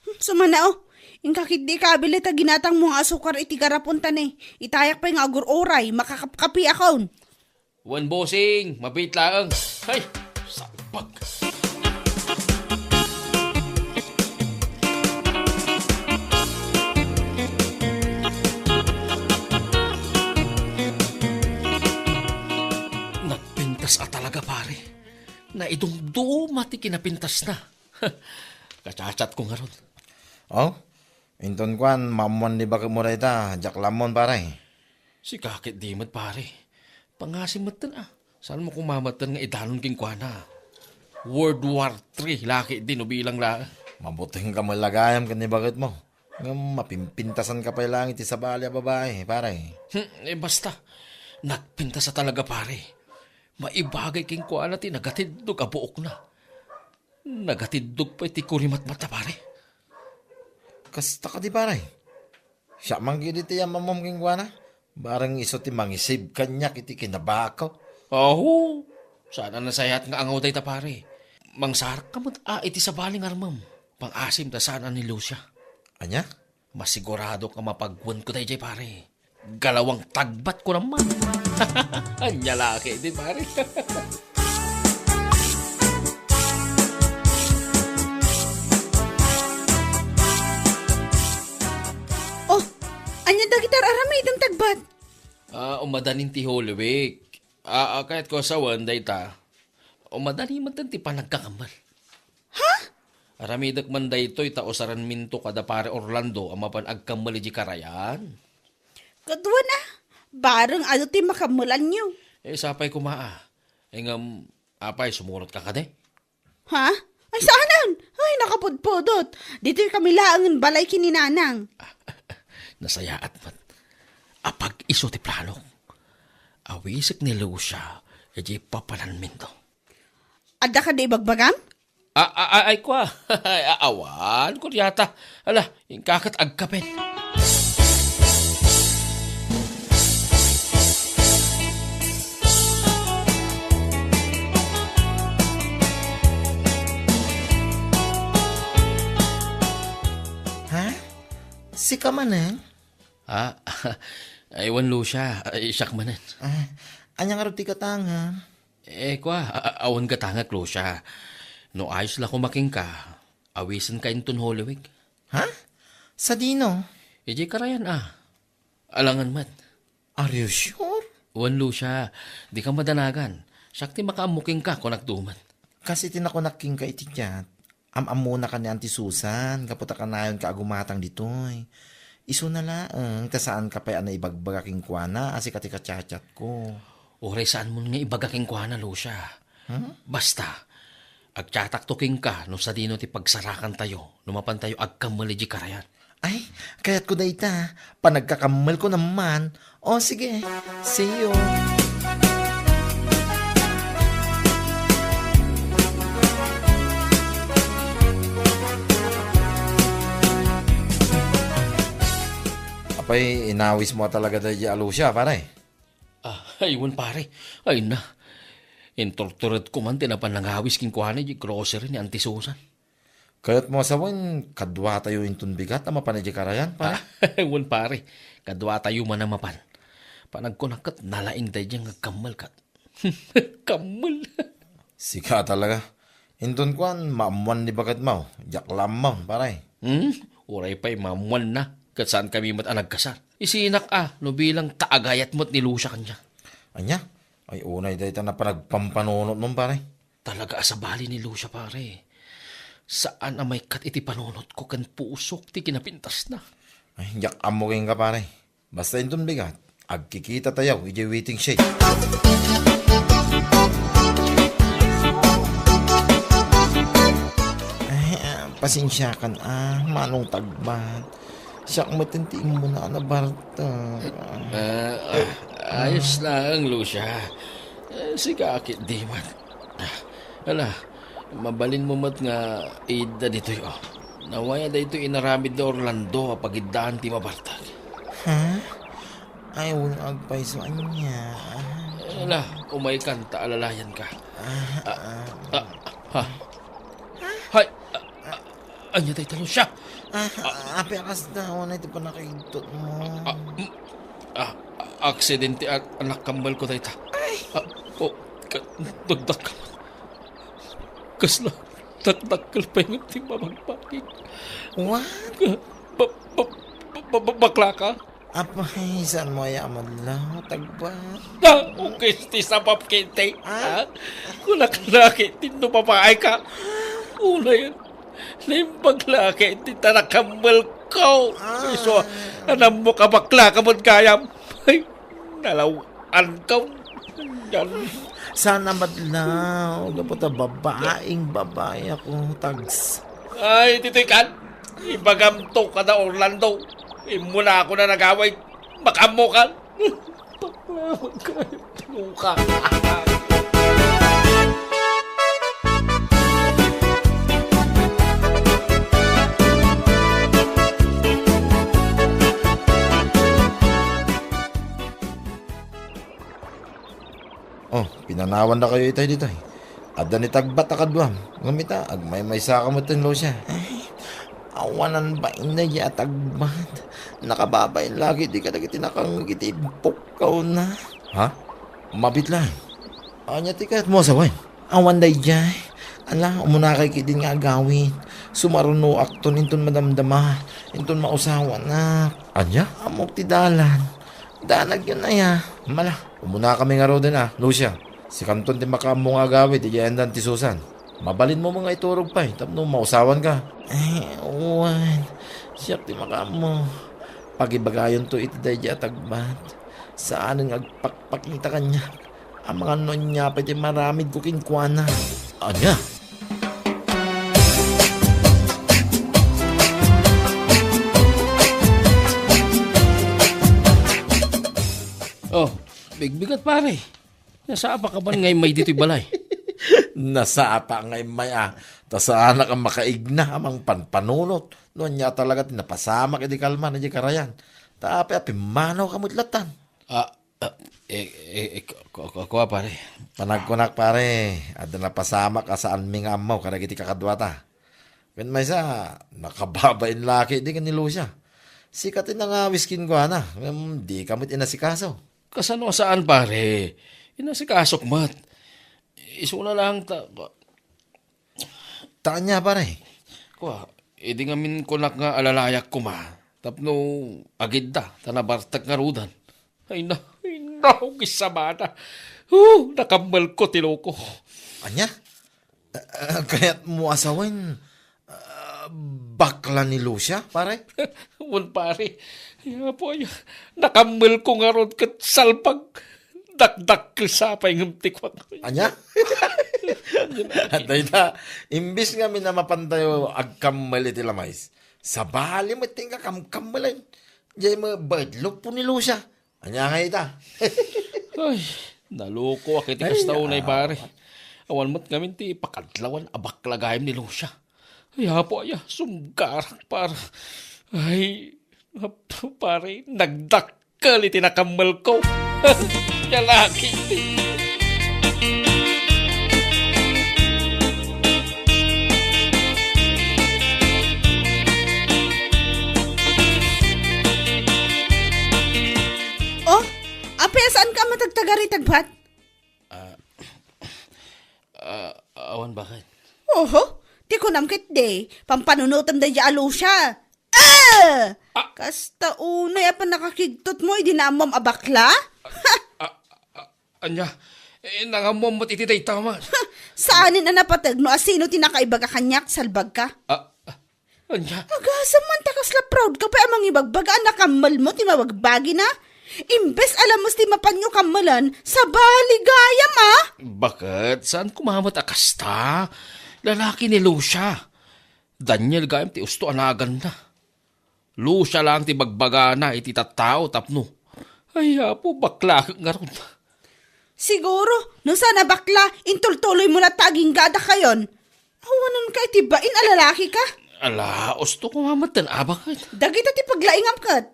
Hmm, sumana, oh. Inka ketdi kabil ta ginatangmo nga asukar iti garapon ta ne, itayak pay nga agur-uray, makakapkapiakon. Wen, bossing, mabiit laeng. Hay, sabag. Nagpintas a talaga, pare. Naidumduma ti kinapintasna. Kachatchatko ngarud. Oh? Inton kuan, maammoan ni baketmo dayta, diak la ammon, pare. Sika ketdi met, pare. Pangasim metten, ah. Saanmo koma metten nga idanon kenkuana? World War Three la ketdi no bilang la. Mabuting ka met la gayam ken ni baketmo. Ngem mapimpintasanka pay laeng iti sabali a babai, pare. Hmm, eh, basta. Nagpintas a talaga, pare. Maibagay kenkuana ti nagatiddog a buokna. Nagatiddog pay ti kurimatmatna, pare. Kasta kadi, pare? Siak man ketdi ti ammammom kenkuana. Bareng isu ti mangisib kaniak iti kinabako. Aho, saan a nasayaat nga angaw dayta, pare. Mangsarakka met a iti sabali nga armem. Pangasim ta saan a ni Lucia. Ania? Masiguradok a mapagwenko daydiay, pare. Galawang tagbat ko naman. Ania la ketdi, pare. Oh, ania dagiti ar-aramidem, tagbat? Ah, umadanin ti Holy Week. Ah, ah, kayatko a sawen dayta. Umadanin metten ti panagkakammel. Ha? Aramidek man daytoy ta usarenminto kada Pare Orlando a mapan agkammel idiay karayan. Kaduana, bareng adu ti makammelanyo. Eh, sapay koma, ah. Eh, ngem, apay, sumurotka kadi? Ha? Ay, saanen? Ay, nakapudpudot. Ditoy kami laengen balay ken ni Nanang. Nasayaat met. Apag-isu ti planok. Awisek ni Lucia, idiay papananminto. Adda kadi ibagbagam? A-, a-, a-, ay, kua. Ay, a-, awan, kuryata. Ala, inka ket agkapen. Ha? Sika manen? Ah, ay, wen, Lucia. Ay, siak manen. Ah, ania ngarud ti gatangem? Eh, kua, a-, a-, awan gatangek, Lucia. No ayos la koma kenka, awisenka inton Holy Week. Ha? Sadino? Idiay karayan, ah. Alangan met. Are you sure? Wen, Lucia, dika madanagan. Siak ti makaammo kenka, kunak duman. Kas iti nakunak kenka iti chat, am-ammona ka ni Auntie Susan, gapu ta kanayonka a gumatang ditoy. Isuna laeng, ta saanka pay a naibagbaga kenkuana, a sika ti kachatchatko. Uray saanmon nga ibaga kenkuana, Lucia. Hmm? Basta, agchatakto kenka no sadino ti pagsarakantayo no mapantayo agkammel idiay karayan. Ay, kayatko dayta. Panagkakammelko naman. O, sige. See you. Apay, inawismo a talaga daydiay a Lucia, pare? Ah, ay, wen, pare. Ay na. Inturturedko man ti napan nangawis kenkuana idiay grocery ni Auntie Susan. Kayatmo a sawen, kaduatayo inton bigat a mapan idiay karayan, pare? Ah, wen, pare. Kaduatayo man a mapan. Panagkunak ket nalaing daydiay nga agkammel ket. Kammel. Sika talaga. Inton kuan, maammoan ni baketmo. Diak la ammon, pare. Hmm? Uray pay maammoanna. Ket saankami met a nagkasar. Isinak a, no bilang ta agayat met ni Lucia kaniak. Ania? Ay, unay dayta napan agpampanunotmon, pare. Talaga a sabali ni Lucia, pare. Saan a maikkat iti panunotko ken pusok ti kinapintasna. Ay, diak ammo kenka, pare. Basta inton bigat, agkikitatayo idiay waiting shed. Ay, ah, pasensiakan, ah, Manong Tagbat. Siak met ti immuna a nabarta. Ah, ah, ayos laeng, Lucia. Eh, sika ketdi met. Ah, ala, Mabalinmo met nga idda ditoy, oh. Nawaya daytoy inaramid ni Orlando a pagiddaan ti mabartek. Ha? Ay, wen agpayso ania. Ala, umaykan ta alalayanka. Ah, Ah, ah, ah, ha? Hay, ah, ah, ania dayta, Lucia? Ah, ah, apay a kasta, unay ti pannakaigtutmo. Ah, mm, ah, aksidente a, a nakammalko dayta. Ay! Ah, oh, ka-, dagdag ka. Kasla, dakdakkel pay ngem ti mamagbagik. What? Ka-, ba-, ba-, ba-, ba-, baklaka? Apay, saanmo aya a madlaw, Tagbat? Ah, ukis ti sapap kiti, Ah? ha? Kunak laki ti no babae ka. Unayen, naimbag laki ti tanakammalko. Ah. Isu, anam mo ka baklaka met gayam. Ay, nalaw-, Ankaw, yan. Saan a madlaw, gapu ta babaeng babae ako, Tags. Ay, ditoy kan. Ibagam to kada Orlando. Immuna ako na nagaway. Makaammo kan. Bakla, magkayot. Luka. Oh, pinanawandakayo itay ditoy. Adda ni Tagbat a kaduam. Ngem ita, agmaymaysaka met ken Lucia. Ay, awanan bain daydiay a Tagbat. Nakababain lagi ti kadagiti nakangngeg iti ibbukkaw na. Ha? Mabit laeng. Ania ti kayatmo a sawen? Awan daydiay. Ala, umunakay ketdin nga agawid. Sumarunoakton inton madamdama, inton mausawanak. Ania? Ammok ti dalan. Danagyon aya. Mala, umunakami ngaruden a, Lucia. Sikanton ti makaammo nga agawid idiay andan ti Susan. Mabalinmo nga iturog pay tapno mausawanka. Ay, wen. Siak ti makaammo. Pagibagayonto iti daydiay a Tagbat. Saanen nga agpakpakita kaniak. Amangan no ania pay ti maramidko kenkuana. Ania? Oh, bigbigat, pare. Nasapa ka ban nga immay ditoy balay? Nasapa nga immay, a. Ta saanak a makaigna a mangpanpanunot no ania talaga ti napasamak idi kalman idiay karayan. Ta apay a pimmanawka met lattan? Ah, ah, eh, eh, eh, ku-, ku-, ku-, kua, pare. Panagkunak, pare, adda napasamak a saanmi nga ammo kadagiti kakaduata. Ken maysa, nakababain laki idi ken ni Lucia. Sika ti nangawis kenkuana, ngem dika met inasikaso. Kasano a saan, pare? Inasikasok met. Isuna lang ta, Ta ania, pare? Kua, idi ngamin kunak nga alalayak koma, tapno agidda, ta nabartek ngaruden. Ay na, ay na, ugis sabana. Oh, nakammalko ti loko. Ania? Ah, ah, kayatmo a sawen, ah, bakla ni Lucia, pare? Wen, pare. Ay, apo, ay, nakammalko ngarud ket salbag. Dakdakkel sa pay ngem ti kuak. Ania? Dayta, imbes ngamin a mapantayo agkammal iti lamayes, sabali met ti inka kamkammalen. Diay met baet luppo ni Lucia. Ania nga ita? Ay, nalukoak iti Ay, kasta unay, ah. pare. Awan met ngamin ti pakadlawan a bakla gayam ni Lucia. Ay, apo aya, sumgarak, pare. Ay, apo, pare, nagdak- Kel iti nakammelko. Lalaki. Oh, apay a saanka a matagtagari, Tagbat? Ah, ah, awan, bakit? Oho, ti kunam ketdi, pampanunotem daydiay a Lucia. Ah! Ah! Kasta unay a pannakakigtotmo idi naammom a bakla? Ha! Ah, ah, ania? Eh, nangammom met iti dayta man. Saanen a napateg no asino ti nakaibaga kaniak, salbagka? Ah, ah, ania? Agasem man ta kasla proud ka pay a mangibagbaga a nakammelmo ti mabagbagina. Imbes a lames ti mapanyo kammelen, sabali gayam a. Baket, saan koma met a kasta? Lalaki ni Lucia. Daniel gayam ti usto a naganna. Lucia laeng ti bagbagana iti tattao tapno, ay, Apo, baklakek ngarud. Siguro, no saan a bakla, intultuloymo latta agingga a dakayon. Awanan ka iti bain a lalaki ka? Ala, usto ko nga met ten abaket. Dagita ti paglaingam ket.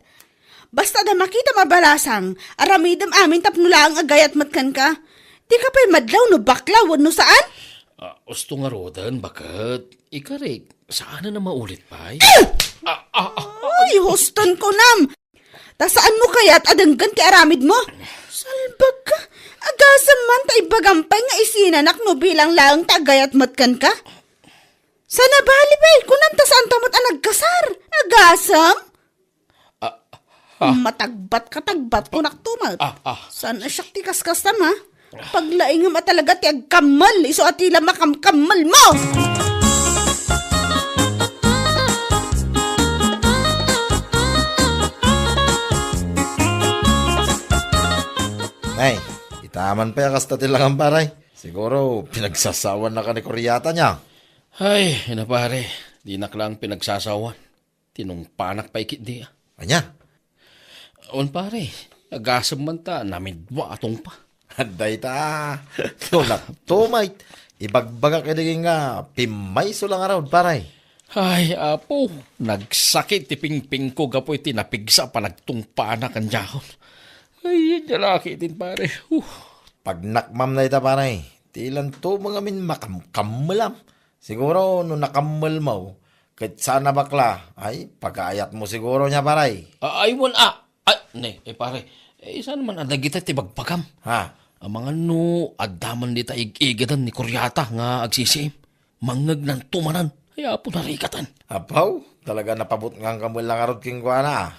Basta da makita mabalasang, aramidem amin tapno laeng agayat met kenka. Di ka pay madlaw no bakla wenno saan? Ah, usto ngaruden, baket. Ikarik, saan a maulit pay? Ah, ah, ah. Ay, huston ko nam! Ta saan mo kayat a denggen ti aramid mo? Salbag ka! Agasem man ta ibagam pay nga isinanak no bilang laeng ta agayat met kenka? Sana bali, bay, kunam ta saan ta met a nagkasar. Agasem? Ah, ah. Matagbat ka, tagbat ko naktumat. Ah, ah. Saan a siak ti kaskasam, ha? Paglaingem a talaga ti agkammel, isu a ti la makamkammel mo! Nay, itaman pay a kasta ti langam, pare. Siguro, pinagsasawan na ka ni Kuryata niya. Ay, ina pare, dinak lang pinagsasawan. Tinungpanak pay ketdi, a. Ania? Wen, pare, agasem man ta namidua a tungpa. Dayta, no naktumay, ibagbagak idi nga pimmayso lang ngarud, pare. Ay, apo, nagsakit ti pingpingko gapu iti napigsa a panagtungpanak a diakon. Ay, ania la ketdin, pare. Uh. Pagnakmam dayta, pare. Ti lanto mo ngamin makamkammelam. Siguro no nakammelmo, ket saan a bakla, ay, pagaayatmo siguro nia, pare. A-, ay, wen, a, ay, ne, eh, pare, eh, saan man a dagita ti bagbagam? Ha? Amangan no adda man dita ig-igadan ni Kuryata nga agsisiim. Mangngegnanto manen. Ay, apo, narikatan. Apaw, talaga napabutnganka met la ngarud kenkuana.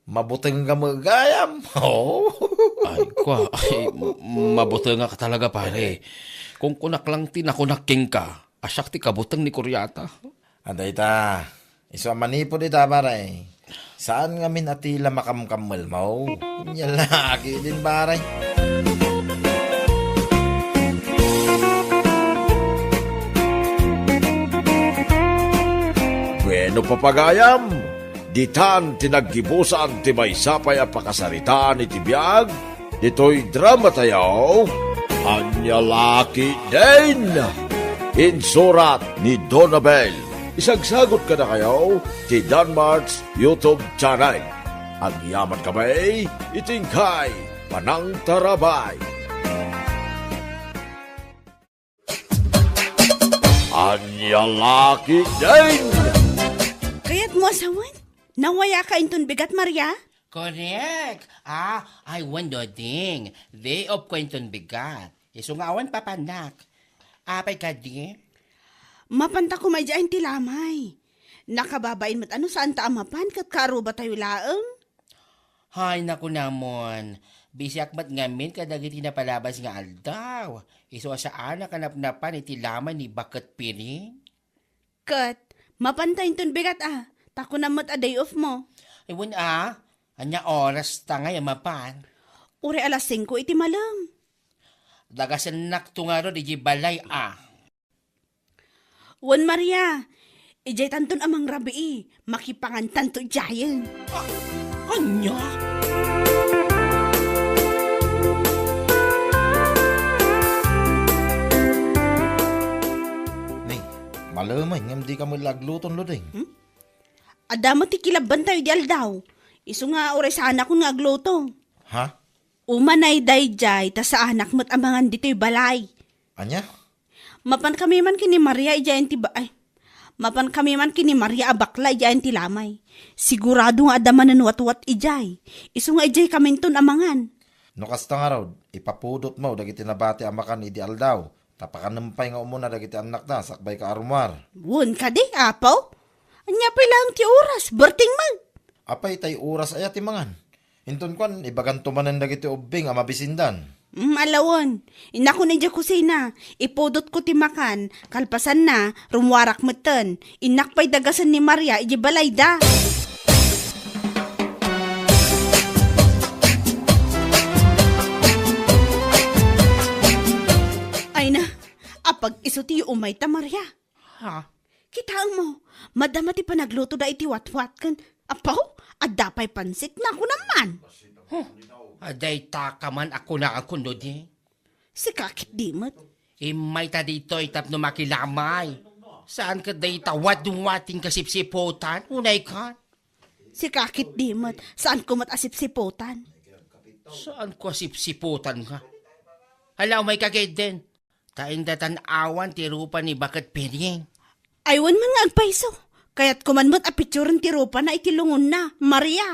Mabutengka met gayam. Oh. Ay, kua, ay, m-, mabutengak talaga, pare. Kunkunak lang ti nakunak kenka, a siak ti kabuteng ni Kuryata. A dayta, isu a manipud ita, pare. Saan ngamin a ti la makamkammelmo? Ania la ketdin, pare. Bueno, papagayam, ditan ti naggibusan ti maysa pay a pakasaritaan iti biag ditoy dramatayo, Ania la ketdin? Insurat ni Donabel. Isagsagut kadakayo ti Danmart's YouTube channel. Agyaman kami iti inkay panangtarabay. Ania la ketdin? Kayatmo a sawen? Nawayaka inton bigat, Maria? Korek. Ah, ay, wen, Doding. Day off ko inton bigat. Isu nga awan papanak. Apay kadi? Mapanta koma idiay ti lamay. Nakababain met a no saanta a mapan ket kaarrubatayo laeng. Hay, nakunamon. Bisiak met ngamin kadagiti napalabas nga aldaw. Isu a saanak a napnapan iti lamay ni Baket Piring. Ket, mapanta inton bigat a, ta kunam met a day off mo. Ay, wen a, ania oras ta ngay a mapan? Uray alas singko iti malem. Dagasennakto ngarud iti balay a. Wen, Maria, idiay tanton a mangrabii, makipangantanto idiayen. Ah, ania? Ni, malemay ngem dika met la agluton, Luding. Hmm? Adda met ti kilabbantayo idi aldaw. Isu nga uray saanakon nga agluto. Ha? Umanay daydiay ta saanak met a mangan ditoy balay. Ania? Mapankami man ken ni Maria idiay ti ba-, ay. Mapankami man ken ni Maria a bakla idiay ti lamay. Sigurado nga adda manen watwat idiay. Isu nga idiay kaminton a mangan. No kasta ngarud, ipapudotmo dagiti nabati a makan idi aldaw. Ta pakanem pay nga umuna dagiti annakda sakbay ka a rummuar. Wen kadi, apo? Ania pay laeng ti oras? Berting man. Apay tay oras aya ti mangan? Inton kuan, ibaganto manen dagiti ubbing a mabisindan. Mm, ala wen. Innakon idiay kusina. Ipudotko ti makan. Kalpasanna, rummuarak metten. Innak pay dagasen ni Maria idiay balayda. Ay na, apag-isu ti umayta, Maria. Ha? Kitaem mo, madama ti panaglutoda iti watwat ken, apaw, adda pay pansit, nakunam man. Huh, adda ita ka man a kunakon, Dodi. Sika ketdi met. Immayta ditoy tapno makilamay. Saan ket dayta wadwating kasipsiputan, unay kan? Sika ketdi met, saanko met a sipsiputan. Saanko a sipsiputan nga? Hala, umayka ketdin. Ta inda tan-awan ti rupa ni Baket Piring. Ay, wen man nga agpayso. Kayatko man met a picturen ti rupana iti lungonna, Maria.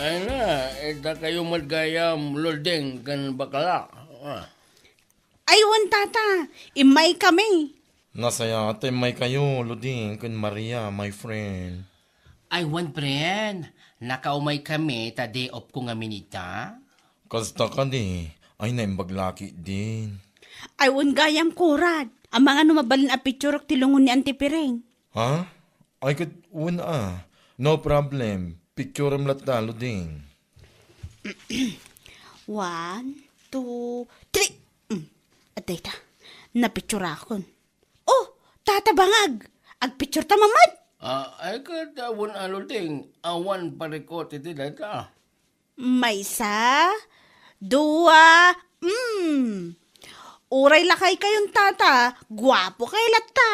Ay na, ita kayo met gayam, Lolding ken bakla. Ah. Ay, wen, tata, immaykami. Nasayaat ta immaykayo, Lolding ken Maria, my friend. Ay, wen, friend, nakaumaykami ta day off ko ngamin ita. Kasta kadi, ay naimbag la ketdin. Ay, wen gayam, kurad. Amangan no mabalin a picturek ti lungon ni Auntie Piring. Ha? Ay, ket wen a. No problem. Picturem latta, Lolding. One, two, three. Mm. Adda ita. Napicturakon. Oh, tata bangag. Agpictureta man met. Ah, ay ket, ah, wen a, Lolding, awan parikot iti dayta. Maysa, dua, mm. Uray lakaykayon, tata, guapo kay latta.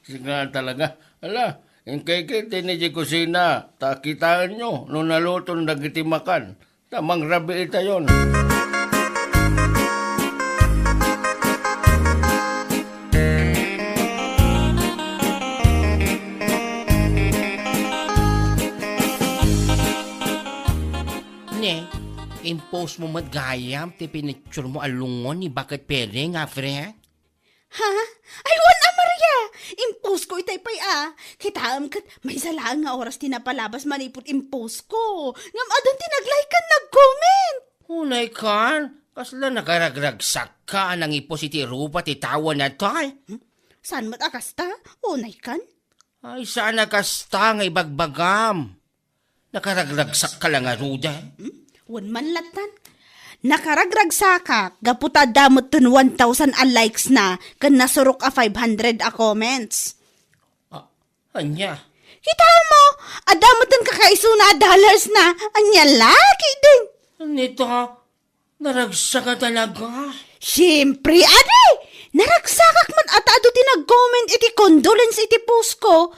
Sika talaga. Ala, inkay ketdi idiay kusina, ta kitaenyo no naluton dagiti makan. Ta mangrabii tayon. Ne, impost mo met gayam ti pinicturmo a lungon ni Baket Piring, a friend? Ha? Ay, wen a, Maria! Impost ko itay pay a. Kitaem ket maysa laeng nga oras ti napalabas manipud impost ko. Ngem adun ti nag-like ken nag-comment. Unay kan, kasla nakaragragsakka a nangipost iti rupa ti tao natay? Hmm? Saan met a kasta? Unay kan? Ay, saan a kasta nga ibagbagam? Nakaragragsakka la ngaruden? Hmm? Wen man lattan. Nakaragragsakak gapu ta adda metten one thousand a likes na ken nasurok a five hundred a comments. Ah, ania? Kita mo, adda metten kakaisuna a dollars na. Ania la ketdin? Nita, naragsak a talaga. Siyempre, adi! Naragsakak met a ta adu ti nag-comment iti condolence iti post ko.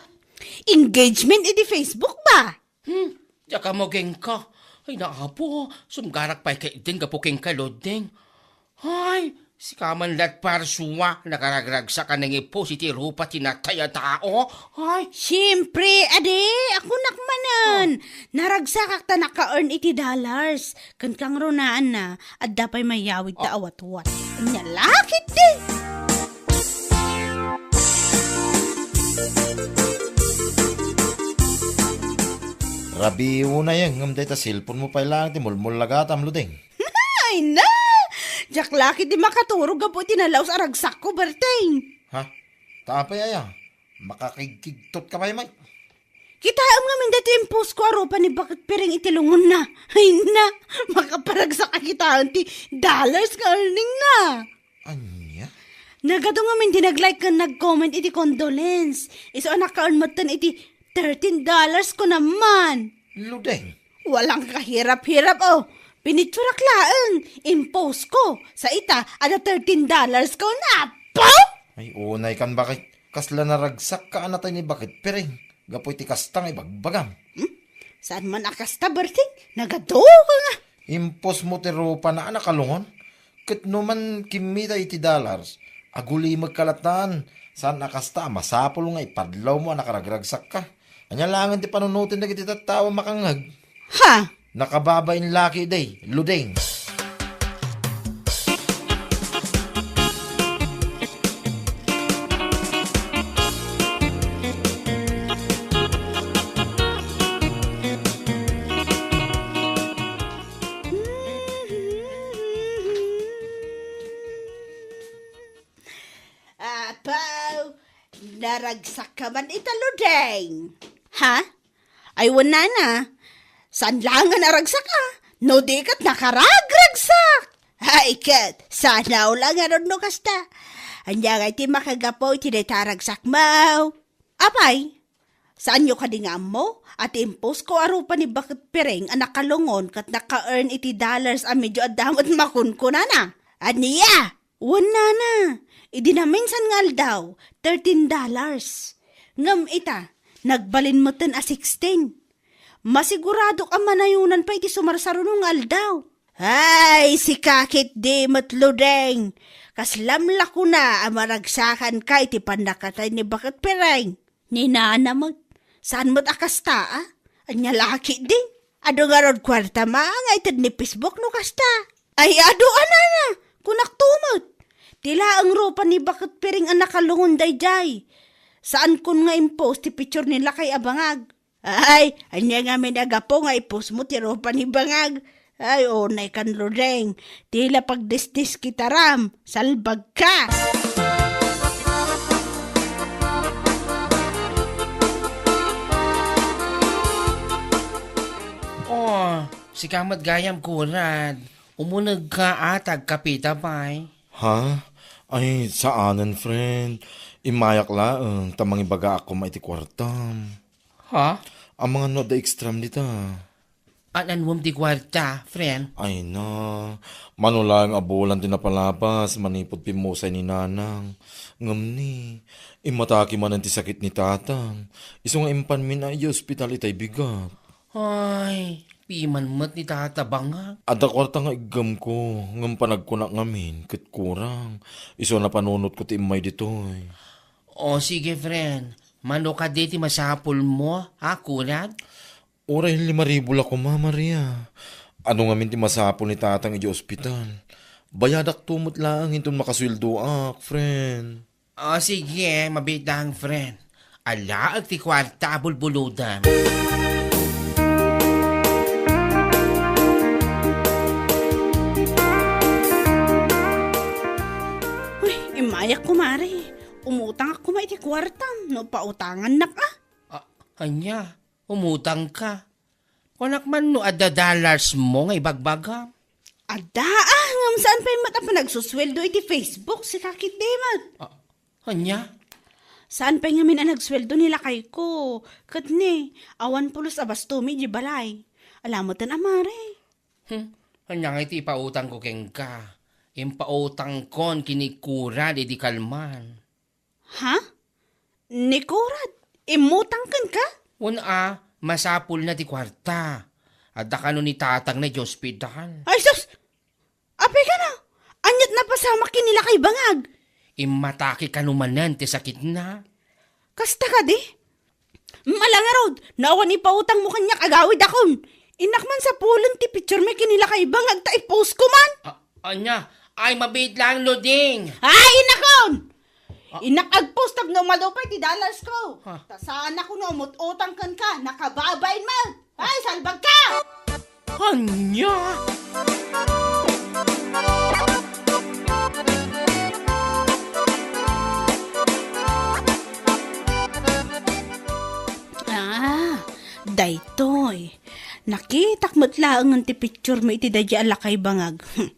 Engagement iti Facebook ba? Hmm, diak ammo kenka. Ay, naapo, sumgarak pay ketdin gapu kenka, Lolding. Ay, sika man lat parsua, nakaragragsak a nangipost iti rupa ti natay a tao. Ay. Siyempre, adi, akunak manen. Oh. Naragsakak ta naka-earn iti dollars. Ken kangrunaanna, adda pay mayawid ta awatwat. Ania la ketdi? Rabii unay, ngem dayta cellphone mo pay laeng ti mulmullagatam, Lolding. Ay na! Diak la ketdi makaturog gapu iti nalaus a ragsakko, Berting. Ha? Ta apay aya? Makakigkigtot ka pay met. Kitaem ngamin daytoy impost ko a rupa ni Baket Piring iti lungonna. Ay na, makaparagsak a kitaen ti dollars nga earning na. Ania? Nagadu ngamin ti nag-like ken nag-comment iti condolence. Isu a naka-earn metten iti thirteen dollars ko naman. Lolding. Walang kahirap-hirap, oh. Pinicturak laeng, impost ko. Sa ita, ada thirteen dollars ko na. Apo! Ay, unay kan, Baket. Kasla naragsakka a natay ni Baket Piring. Gapu iti kasta nga ibagbagam. Hmm? Saan man a kasta, Berting? Nagadu ka nga. Impost mo ti rupana a nakalungon. Ket no man kimmita iti dollars, agulimekka lattan. Saan a kasta a masapul nga ipadlawmo a nakaragragsakka. Ania laengen ti panunoten dagiti tattao a makangngeg? Ha? Nakababain la ketdi, Lolding. Apo, naragsakka man ita, Lolding. Ha? Ay, wen nana. Saan laengen a ragsak a? No di ket nakaragragsak. Ay, ket, saan a laengen no kasta. Ania ngay ti makagapu iti dayta a ragsakmo? Apay, Saanyo kadi nga ammo a ti impost ko a rupa ni Baket Piring a nakalungon ket naka-earn iti dollars a medio adda met makunkunana? Ania? Wen, nana, idi naminsan nga aldaw, thirteen dollars. Ngem ita, nagbalin metten a sixteen. Masiguradok a manayonan pay iti sumarsaruno nga aldaw. Ay, sika ketdi met, Ludeng. Kaslam la kuna a maragsakanka iti pannakatay ni Baket Piring. Ni nana met, saan met a kasta, a? Ania la ketdi? Adu ngarud kuarta nga ited ni Facebook no kasta? Ay, adu a, nana, kunakto met. Ti laeng rupa ni Baket Piring a nakalungon daydiay. Saankon nga impost ti picture ni lakay a bangag. Ay, ania ngamin a gapu nga ipostmo ti rupa ni bangag? Ay, unaykan, Ludeng. Ti la pagdisdiskitaram, salbagka! Oh, sika met gayam, Kurad. Umunegka a, agkapita pay. Ha? Ay, saanen, friend. Immayak laeng ta mangibagaak koma iti kuartam. Ha? Amangan no adda extram dita. An-anuem ti kuarta, friend? Ay na, mano laeng a bulan ti napalabas manipud pimmusay ni nanang. Ngem ni, immataki manen ti sakit ni tatang. Isu nga impanmin a idiay ospital itay bigat. Ay, piman met ni tata bangag. Adda kuarta nga iggemko, ngem panagkunak ngamin, ket kurang. Isu a napanunotko ti immay ditoy. O, sige, friend. Mano kadi ti masapulmo, a, Kurad? Uray lima ribu la koma, Maria. Adu ngamin ti masapul ni tatang idiay ospital. Bayadakto met laeng inton makasueldoak, friend. O, sige, mabiit laeng, friend. Alaek ti kuarta a bulbulodam. Uy, immayak, kumare. Umutangak koma iti kuartam no pautangannak, a. A, ania? Umutangka? Kunak man no adda dollarsmo nga ibagbagam. Adda, a, ngem saan pay met a panagsusueldo iti Facebook, sika ketdi met. A, ania? Saan pay ngamin a nagsueldo ni lakayko. Ket ni, awan pulos a bastomi idiay balay. Ala metten a, mare. Hmm, ania ngay ti ipautangko kenka? Impautangkon ken ni Kurad idi kalman. Ha? Ni Kurad, immutang kenka? Wen a, masapulna ti kuarta. Adda kano ni tatangna idiay ospital. Ay, sus! Apay kano? Aniat napasamak ken ni lakay bangag? Immatake kano manen ti sakitna. Kasta kadi? Ala ngarud, no awan ipautangmo kaniak, agawidakon. Innak man sapulen ti picturemi ken ni lakay bangag ta i-postko man. A-, ania? Ay, mabiit laeng, Luding. Ay, innakon! A- Innak ag-post tapno umadu pay ti dollarsko. Ha? Ta saanak no umut-utang kenka, nakababain met. Ay, salbagka! Ania? A, daytoy. Nakitak met laengen ti picturemi iti daydiay a lakay bangag. Hmm.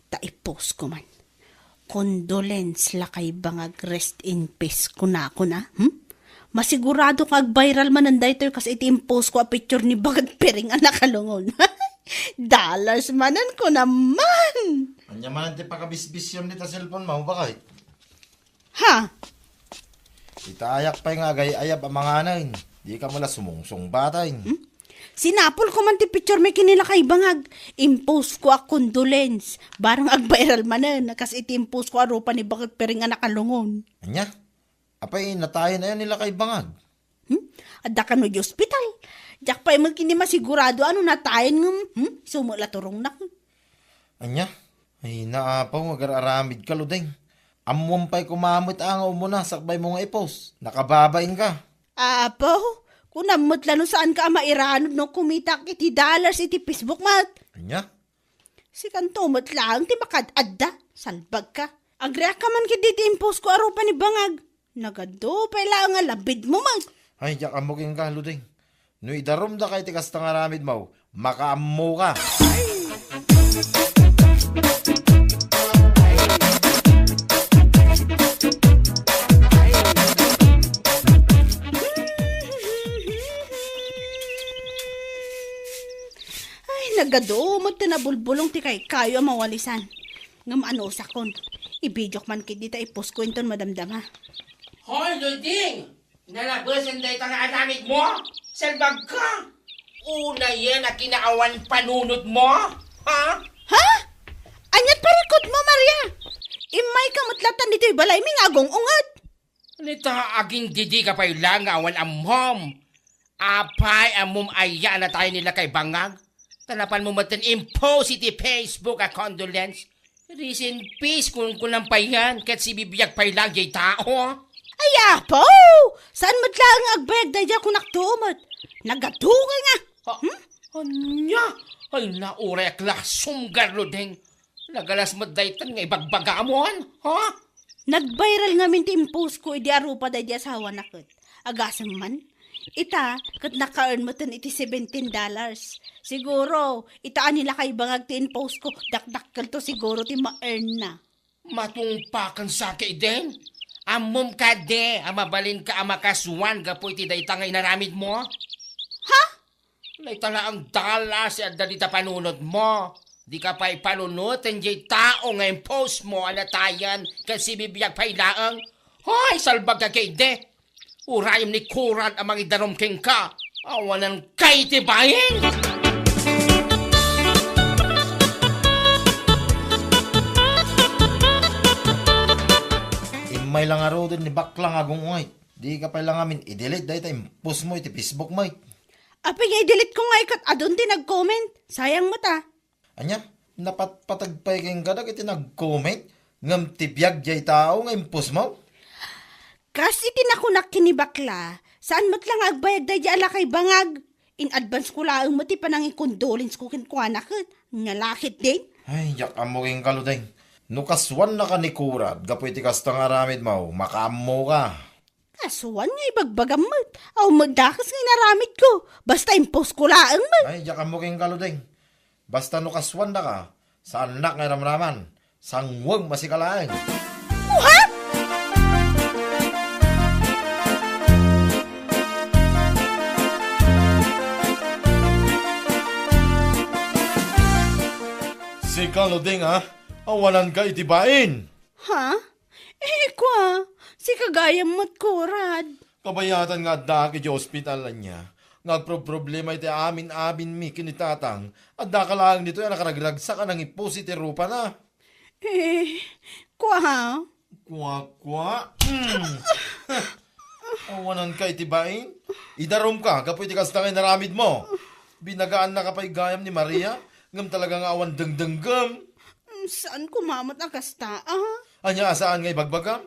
Ta i-postko man. Condolence, lakay bangag, rest in peace, kunakon a. Hmm? Masigurado nga ag-viral manen daytoy kas iti impostko a picture ni Baket Piring a nakalungon. Dollars manen, kunam man. Ania manen ti pakabisbisiam dita cellphone mo, bakay? Ha? Ita ayak pay nga agay-ayab a manganen. Dika met la sumungsungbaten. Hmm? Sinapulko man ti picturemi ken ni lakay bangag. Impostko a condolence. Barang ag-viral manen, kas iti impostko a rupa ni Baket Piring a nakalungon. Ania? Apay, natayen aya ni lakay bangag? Hmm? Adda kano idiay ospital? Diak pay met ketdi masigurado a no natayen ngem, hmm? Isu met la turongnak. Ania? Ay, naapaw nga agar-aramidka, Luding. Ammoam pay koma met a nga umuna sakbaymo nga i-post. Nakababainka. Apaw, kunam met la no saanka a mairanod no kumitak iti dollars iti Facebook met. Ania? Sikanto met laeng ti makaad-adda. Salbagka. Agriakka man ketdi ti impostko a rupa ni bangag. Nagadu pay laeng a labidmo met. Ay, diak ammo kenka, Luding. No idarumdaka iti kasta nga aramidmo, makaammoka. Nagadu met ti nabulbulong ti kaykayo a mawalisan. Ngem anusakon, ibidiok man ketdi ta i-post ko inton madamdama. Hoy, Luding! Nalabesen dayta nga aramid mo? Salbag ka! Unayen a kinaawan panunot mo? Ha? Ha? Aniat parikut mo, Maria? Immay ka met latta ditoy balaymi nga agung-unget. Nita, agindidi ka pay la nga awan ammom. Apay, ammom aya a natay ni lakay bangag? Ta napanmo met impost iti Facebook a condolence. Rest in peace, kunkunam pay yan, ket sibibiag pay la jay tao. Ay, apo! Saan met laeng agbayag daydiay a kunak to met? Nagadugay nga! Ha? Hmm? Ania? Ay, nauray a klasem, Garlodeng. Nagalas met daytan nga ibagbagamon, ha? Nag-viral ngamin ti impost ko idi arupa daydi asawana ket. Agasem man. Ita, ket naka-earn metten iti seventeen dollars. Siguro, ita a ni lakay bangag ti impost ko, dakdakkel to siguro ti ma-earn na. Matungpakan sa ketdin? Ammom kadi a mabalinka a makasuan gapu iti dayta nga inaramid mo? Ha? Dayta laeng dollars ti adda dita panunot mo. Dika pay panunoten jay tao nga impost mo a natayan ket sibibiag pay laeng. Hoy, salbag ka ketdi! Urayem ni Kurad a mangidarum kenka. Awanan kay ti bain! Immay la ngaruden ni bakla nga agung-ungay. Dika pay la ngamin i-delete dayta impost mo iti Facebook mo. Apay nga i-delete ko ngay ket adun ti nag-comment. Sayang met a. Ania, napatpateg pay kenka dagiti nag-comment, ngem ti biag jay tao nga impost mo? Kas iti nakunak ken ni bakla, saan met la nga agbayag daydi a lakay bangag. In-advance ko laeng met ti panangikondolence ko kenkuana ket, ania la ketdin? Ay, diak ammo kenka, Ludeng. No kasuannaka ni Kurad gapu iti kasta nga aramid mo, makaammoka. Kasuan nga ibagbagam met. Awan met dakes nga inaramid ko. Basta impost ko laeng met. Ay, diak ammo kenka, Ludeng. Basta no kasuannaka, saannak nga iramraman. Sangwem a sika laeng. What? Sika, Ludeng, ha? Awananka iti bain. Ha? Eh, kua, sika gayam met, Kurad. Kabayatan nga addaak iti ospital, ania, nga agproproblema iti amin-aminmi ken ni Tatang, addaka laeng ditoy a nakaragragsak a nangipost iti rupana. Eh, kua. Kua, kua? Hmm. Awananka iti bain? Idarumka gapu iti kasta nga inaramid mo. Binagaannaka pay gayam ni Maria, ngem talaga nga awan dengdenggem. Mm, saan koma met a kasta, a? Ania a saan nga ibagbagam?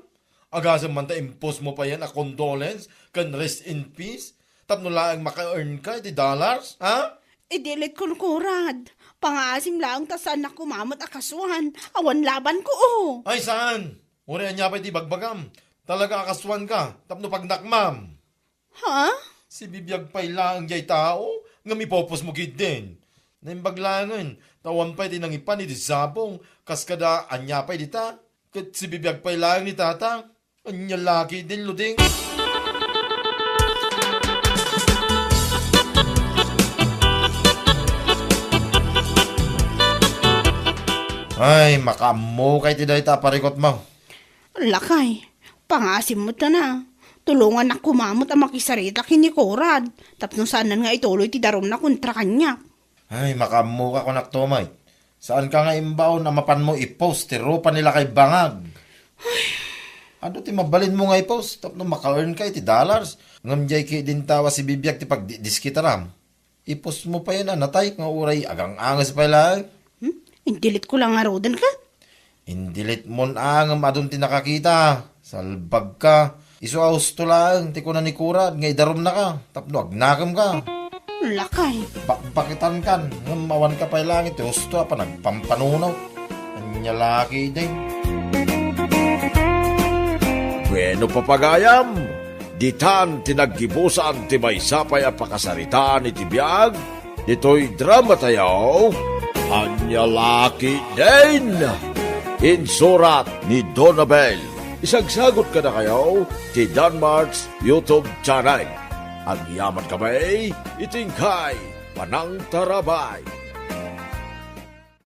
Agasem man ta impost mo pay yan a condolence ken rest in peace tapno laeng maka-earn ka iti dollars, ha? I-delete ko, Kurad. Pangaasim laeng ta saannak koma met a kasuan. Awan labanko, o. Ay, saan? Uray ania pay ti ibagbagam? Talaga a kasuanka tapno pagnakmam. Ha? Sibibiag pay laeng jay tao nga mipopost mo ketdin. Naimbag laengen, ta awan pay ti nangipan iti sabong, kas kada ania pay dita. Ket sibibiag pay laeng ni Tata. Ania la ketdin, Luding? Ay, makaammoka iti dayta a parikutmo. Lakay, pangaasim met a. Tulongannak koma met a makisarita ken ni Kurad, tapno saanen nga ituloy ti darumna kontra kaniak. Ay, makaammoka, kunak, Tomay. Saanka nga imbaon a mapanmo i-post ti rupa ni lakay bangag. Adu ti mabalinmo nga i-post tapno maka-earn ka iti dollars. Ngem jay ketdin tawa sibibiag ti pagdidiskitaram. I-post mo pay a natay nga uray agang-anges pay laeng. Hmm? In-delete ko la ngaruden ket. In-delete mon a ngem adun ti nakakita. Salbagka. Isu a husto laeng ti kuna ni Kurad nga idarumnaka tapno agnakemka. Lakay. Bakbakitankan ngem awanka pay laeng iti husto a panagpampanunot. Ania la ketdin? Bueno, papagayam, ditan ti naggibusan ti maysa pay a pakasaritaan iti biag ditoy dramatayo, Ania la ketdin? Insurat ni Donabel. Isagsagut kadakayo ti Danmart's YouTube channel. Agyaman kami iti inkay panangtarabay.